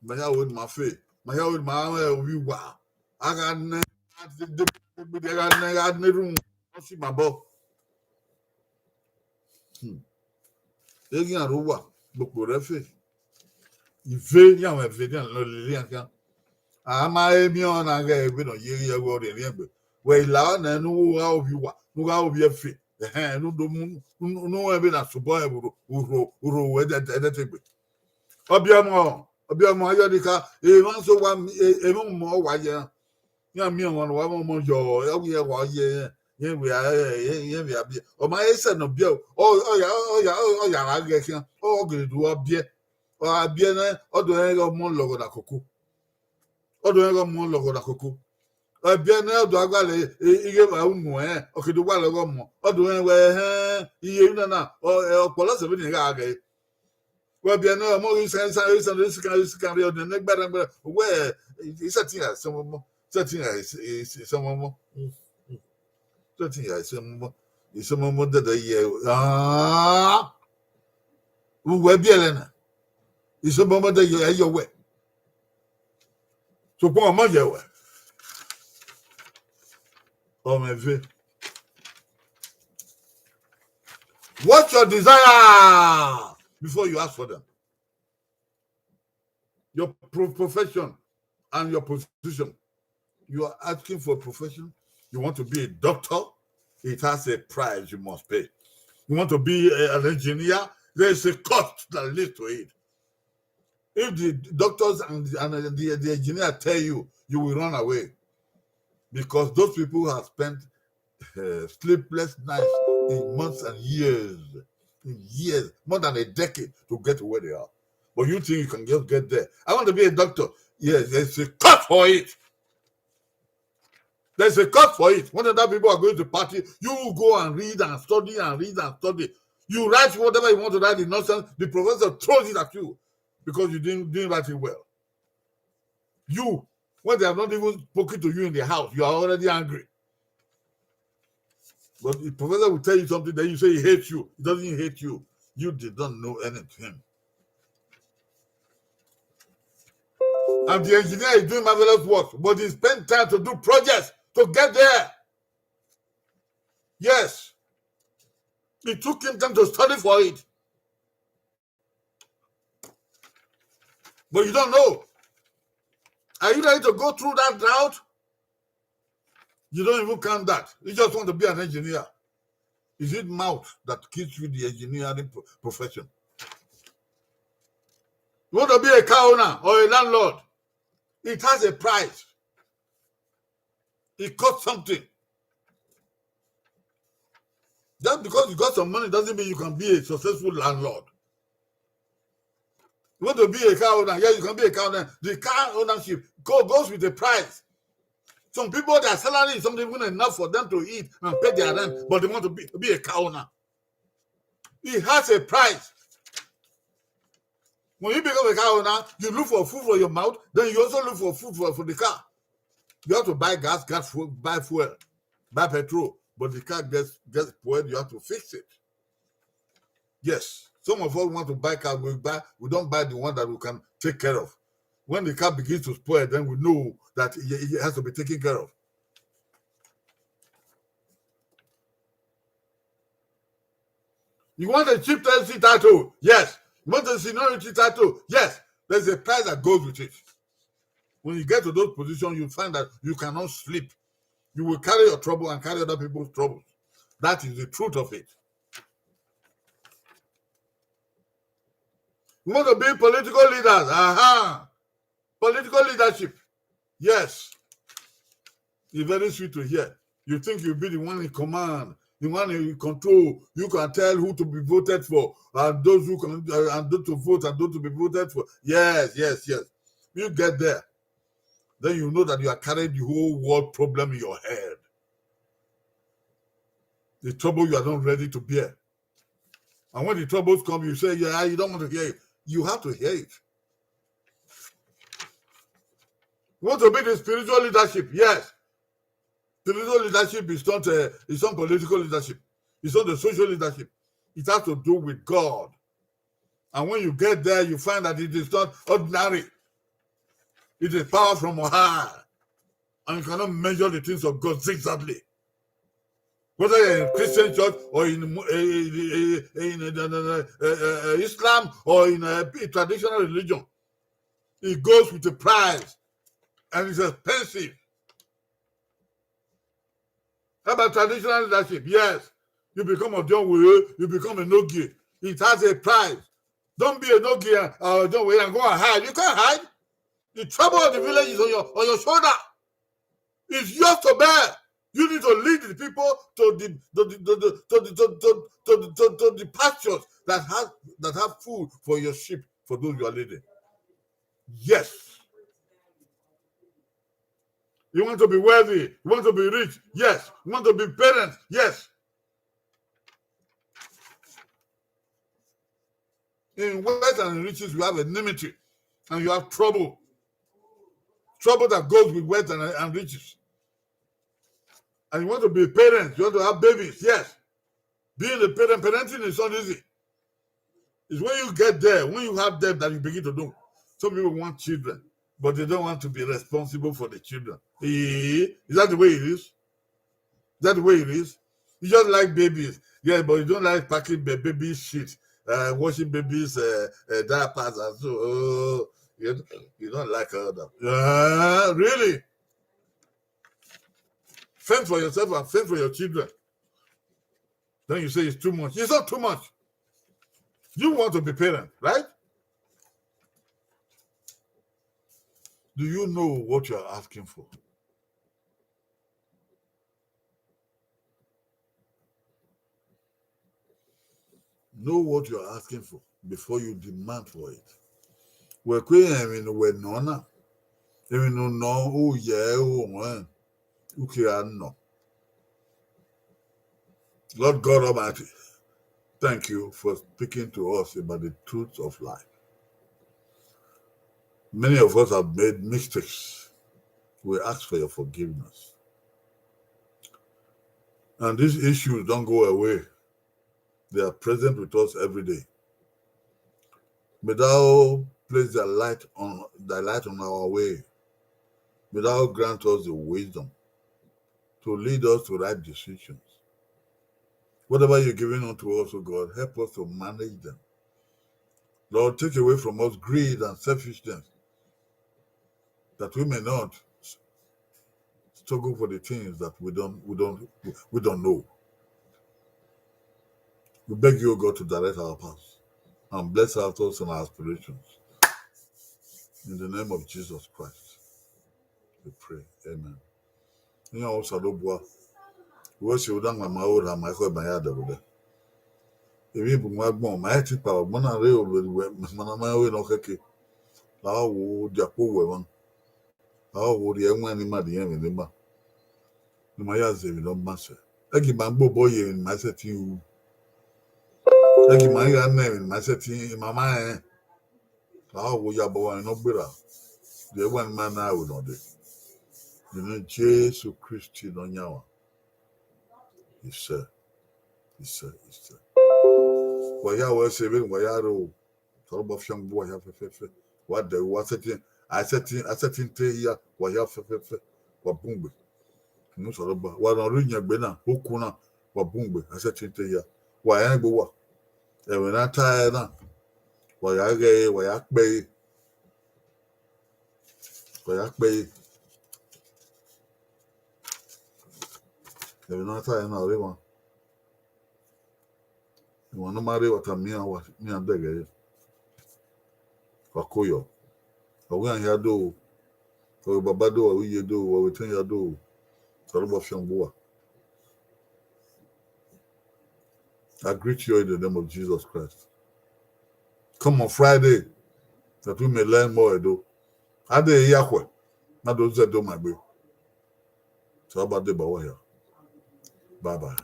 Ma ya ru ne ma fe, ma ya ru ne ma mwẹ ovbi uwa. A gha nẹ, a gha nẹ, a gha nẹ erhunmwu, ọ si ma bọ. Hmm. Eghian rre uwa, gbokpo rẹ fe. Ive, iran mwẹ ve, iran nọ lele iran khian. A ma he miẹn ọna ghẹ vbene ọ ye ghi ẹvbo rhiẹnrhiẹn egbe. Wẹ I la ọna ne u gha ovbi uwa, ne u gha ovbi ẹfe. Ẹhẹn, ne u do mu, ne u, ne u rẹn vbene a sobọ rẹn vbe urho, urho, urho ruẹ ẹdẹtegbe. Ọbiọmọ, ọbiọmọ, ayọ ni kha, emwa so wa, emwa ọmọ wa ye. Iran miẹn ọmwa ne ọ wa mwẹ ọmọ yọ, ọ ghi wa ye, irẹn vbe a, irẹn vbe a biẹ. Ọ ma he sẹ ne ọ biẹ, ọ, ọ ya, ọ ya, ọ ya ra ghẹ khian, ọ gele do wa biẹ. Ọ gha biẹ nẹ, ọ do rẹn ghe ọmọ lọghọ na koko. Ọ do rẹn ghe ọmọ lọghọ na koko. Ọ biẹ nẹ, ọ do a gualọ ighe evba unu ẹnrẹn, ọ ke do gualọ ghe ọmọ. Ọ do rẹn wẹ, ẹhẹn, iye emwi nana, ọ, ọkpọlọ sẹ vbene irẹn gha ghẹ. Wẹ biẹ nẹ, ọmọ ghi san, isan, isan, isan, isan rre, ọ nene gbẹrẹgbẹrẹ. Wẹ, isẹtin ya sẹ ọmọ, isẹtin ya sẹ ọmọ. Isẹtin ya sẹ ọmọ, isẹ ọmọ dẹdẹ ye. Ah! Uwẹ biẹlẹ na. Isẹ ọmọ dẹdẹ ye, ẹ yọ wẹ. Sokpan ọmọ yẹ wẹ. Ọmọ ẹve. What's your desire before you ask for them? Your pro-, profession and your position. You are asking for a profession. You want to be a doctor. It has a price you must pay. You want to be a, an engineer. There is a cost that leads to it. If the doctors and, and the, the engineer tell you, you will run away. Because those people have spent uh, sleepless nights in months and years, in years, more than a decade to get to where they are. But you think you can just get there? I want to be a doctor. Yes, there's a cost for it. There's a cost for it. When other people are going to party, you will go and read and study and read and study. You write whatever you want to write in nonsense, the professor throws it at you because you didn't, didn't write it well. You, when they have not even spoken to you in the house, you are already angry. But the professor will tell you something, then you say he hates you. He doesn't hate you. You did not know anything. And the engineer is doing marvelous work, but he spent time to do projects to get there. Yes. It took him time to study for it. But you don't know. Are you ready to go through that drought? You don't even count that. You just want to be an engineer. Is it mouth that gives you the engineering pro- profession? You want to be a car owner or a landlord? It has a price. It costs something. Just because you got some money doesn't mean you can be a successful landlord. You want to be a car owner? Yeah, you can be a car owner. The car ownership go, goes with the price. Some people, their salary is not even enough for them to eat and pay their rent, but they want to be, be a car owner. It has a price. When you become a car owner, you look for food for your mouth, then you also look for food for, for the car. You have to buy gas, gas fuel, buy fuel, buy petrol, but the car gets, gets spoiled, you have to fix it. Yes, some of us want to buy car, we buy, we don't buy the one that we can take care of. When the car begins to spoil, then we know that it, it has to be taken care of. You want a chieftaincy title? Yes. You want a seniority title? Yes. There's a price that goes with it. When you get to those positions, you find that you cannot sleep. You will carry your trouble and carry other people's troubles. That is the truth of it. You want to be political leaders? Aha. Political leadership. Yes. It's very sweet to hear. You think you'll be the one in command, the one in control. You can tell who to be voted for and those who can uh, and those to vote and those to be voted for. Yes, yes, yes. You get there, then you know that you are carrying the whole world problem in your head. The trouble you are not ready to bear. And when the troubles come, you say, "Yeah, you don't want to hear it." You have to hear it. You want to be the spiritual leadership? Yes. Spiritual leadership is not a, it's not political leadership. It's not the social leadership. It has to do with God. And when you get there, you find that it is not ordinary. It is power from on high. And you cannot measure the things of God zigzagly. Whether you're in Christian church or in, in, in, in, uh, uh, uh, Islam or in a traditional religion, it goes with the price and it's expensive. How about traditional leadership? Yes. You become a John Were, you become a Nogie. It has a price. Don't be a Nogie or John Were and go and hide. You can't hide. The trouble of the village is on your on your shoulder. It's yours to bear. You need to lead the people to the to the to the to the to, to, to, to, to the pastures that have that have food for your sheep, for those you are leading. Yes. You want to be wealthy, you want to be rich, yes. You want to be parents, yes. In wealth and riches, you have enmity and you have trouble. Trouble that goes with wealth and, and riches. And you want to be parents, you want to have babies, yes. Being a parent, parenting is not easy. It's when you get there, when you have them, that you begin to do. Some people want children, but they don't want to be responsible for the children. Eh, is that the way it is? Is that the way it is? You just like babies. Yeah, but you don't like packing the baby shit, uh, washing babies' uh, uh, diapers and so. Oh, you, you don't like all that. Uh, really? Fend for yourself and fend for your children. Then you say it's too much. It's not too much. You want to be parent, right? Do you know what you are asking for? Know what you are asking for before you demand for it. Wẹ kue rẹn emwi ne uwẹ nọ na, emwi ne u nọ, u ye ẹre, u rẹn, u kegha nọ. Lord God Almighty, thank you for speaking to us about the truth of life. Many of us have made mistakes. We ask for your forgiveness. And these issues don't go away. They are present with us every day. May thou place thy light on, thy light on our way. May thou grant us the wisdom to lead us to right decisions. Whatever you're giving unto us, O God, help us to manage them. Lord, take away from us greed and selfishness, that we may not struggle for the things that we don't, we don't, we don't know. We beg you, O God, to direct our paths and bless our thoughts and our aspirations. In the name of Jesus Christ, we pray. Amen. Iran Osanobua, wẹ sẹ odẹ ma ma ro ra ma ekhọe ma ya dẹvbo dẹ. Emwi bu nwa agbọn, ma i ti kpa agbọn na rre ovbi wẹ, ma na ma ru ne ọ khẹke. La wo dia kpo wẹ mwa. La wo rhie ẹwaẹn ne ima rhie ẹmwẹ ne ima, ne ima ya zẹ emwi ne ọ ma sẹ. Ẹgi ma gbe obọ ye emwi ne ima sẹtin ru. Ẹgi ma gha na emwi ne ima sẹtin, ima ma rẹn. La wo ya bọ wa ne ọ gberra. Rhie ẹwaẹn ne ima na ru nọ dee. Nene Jesu Kristi Nọyaẹnmwa. Isẹ, isẹ, isẹ. Wa ya wẹ sẹ vbene wa ya ro. Osanobua fiangbe uwa hia fẹfẹfẹ. Wa dẹ, wa sẹtin, a sẹtin, a sẹtin te hia, wa hia fẹfẹfẹ. Wa bun gbe. Unu Osanobua, wa ne ọ rre iyẹn egbe na, okun na, wa bun gbe, a sẹtin te hia. Wa rẹn gbe uwa. Ẹmwẹ ne a ta ẹre na, wa ya ghẹ ẹre, wa ya kpẹ ẹre. Wa ya kpẹ ẹre. Ẹmwẹ ne a ta ẹre na, ọ rre emwa. Emwa ne ọ ma rre, wa tama iran, wa miẹn iran dẹghe ẹre. Wa ko yọ. Ọ wẹ iran hia do, ọ wẹ baba do, ọ wẹ iye do, ọ wẹ etẹn hia do. Osanobua fiangbe uwa. I greet you in the name of Jesus Christ. Come on Friday, that we may learn more Edo. A de ya khuẹ, na do zẹ Edo ma egbe. Osanobua deba uwa hia. Bye bye.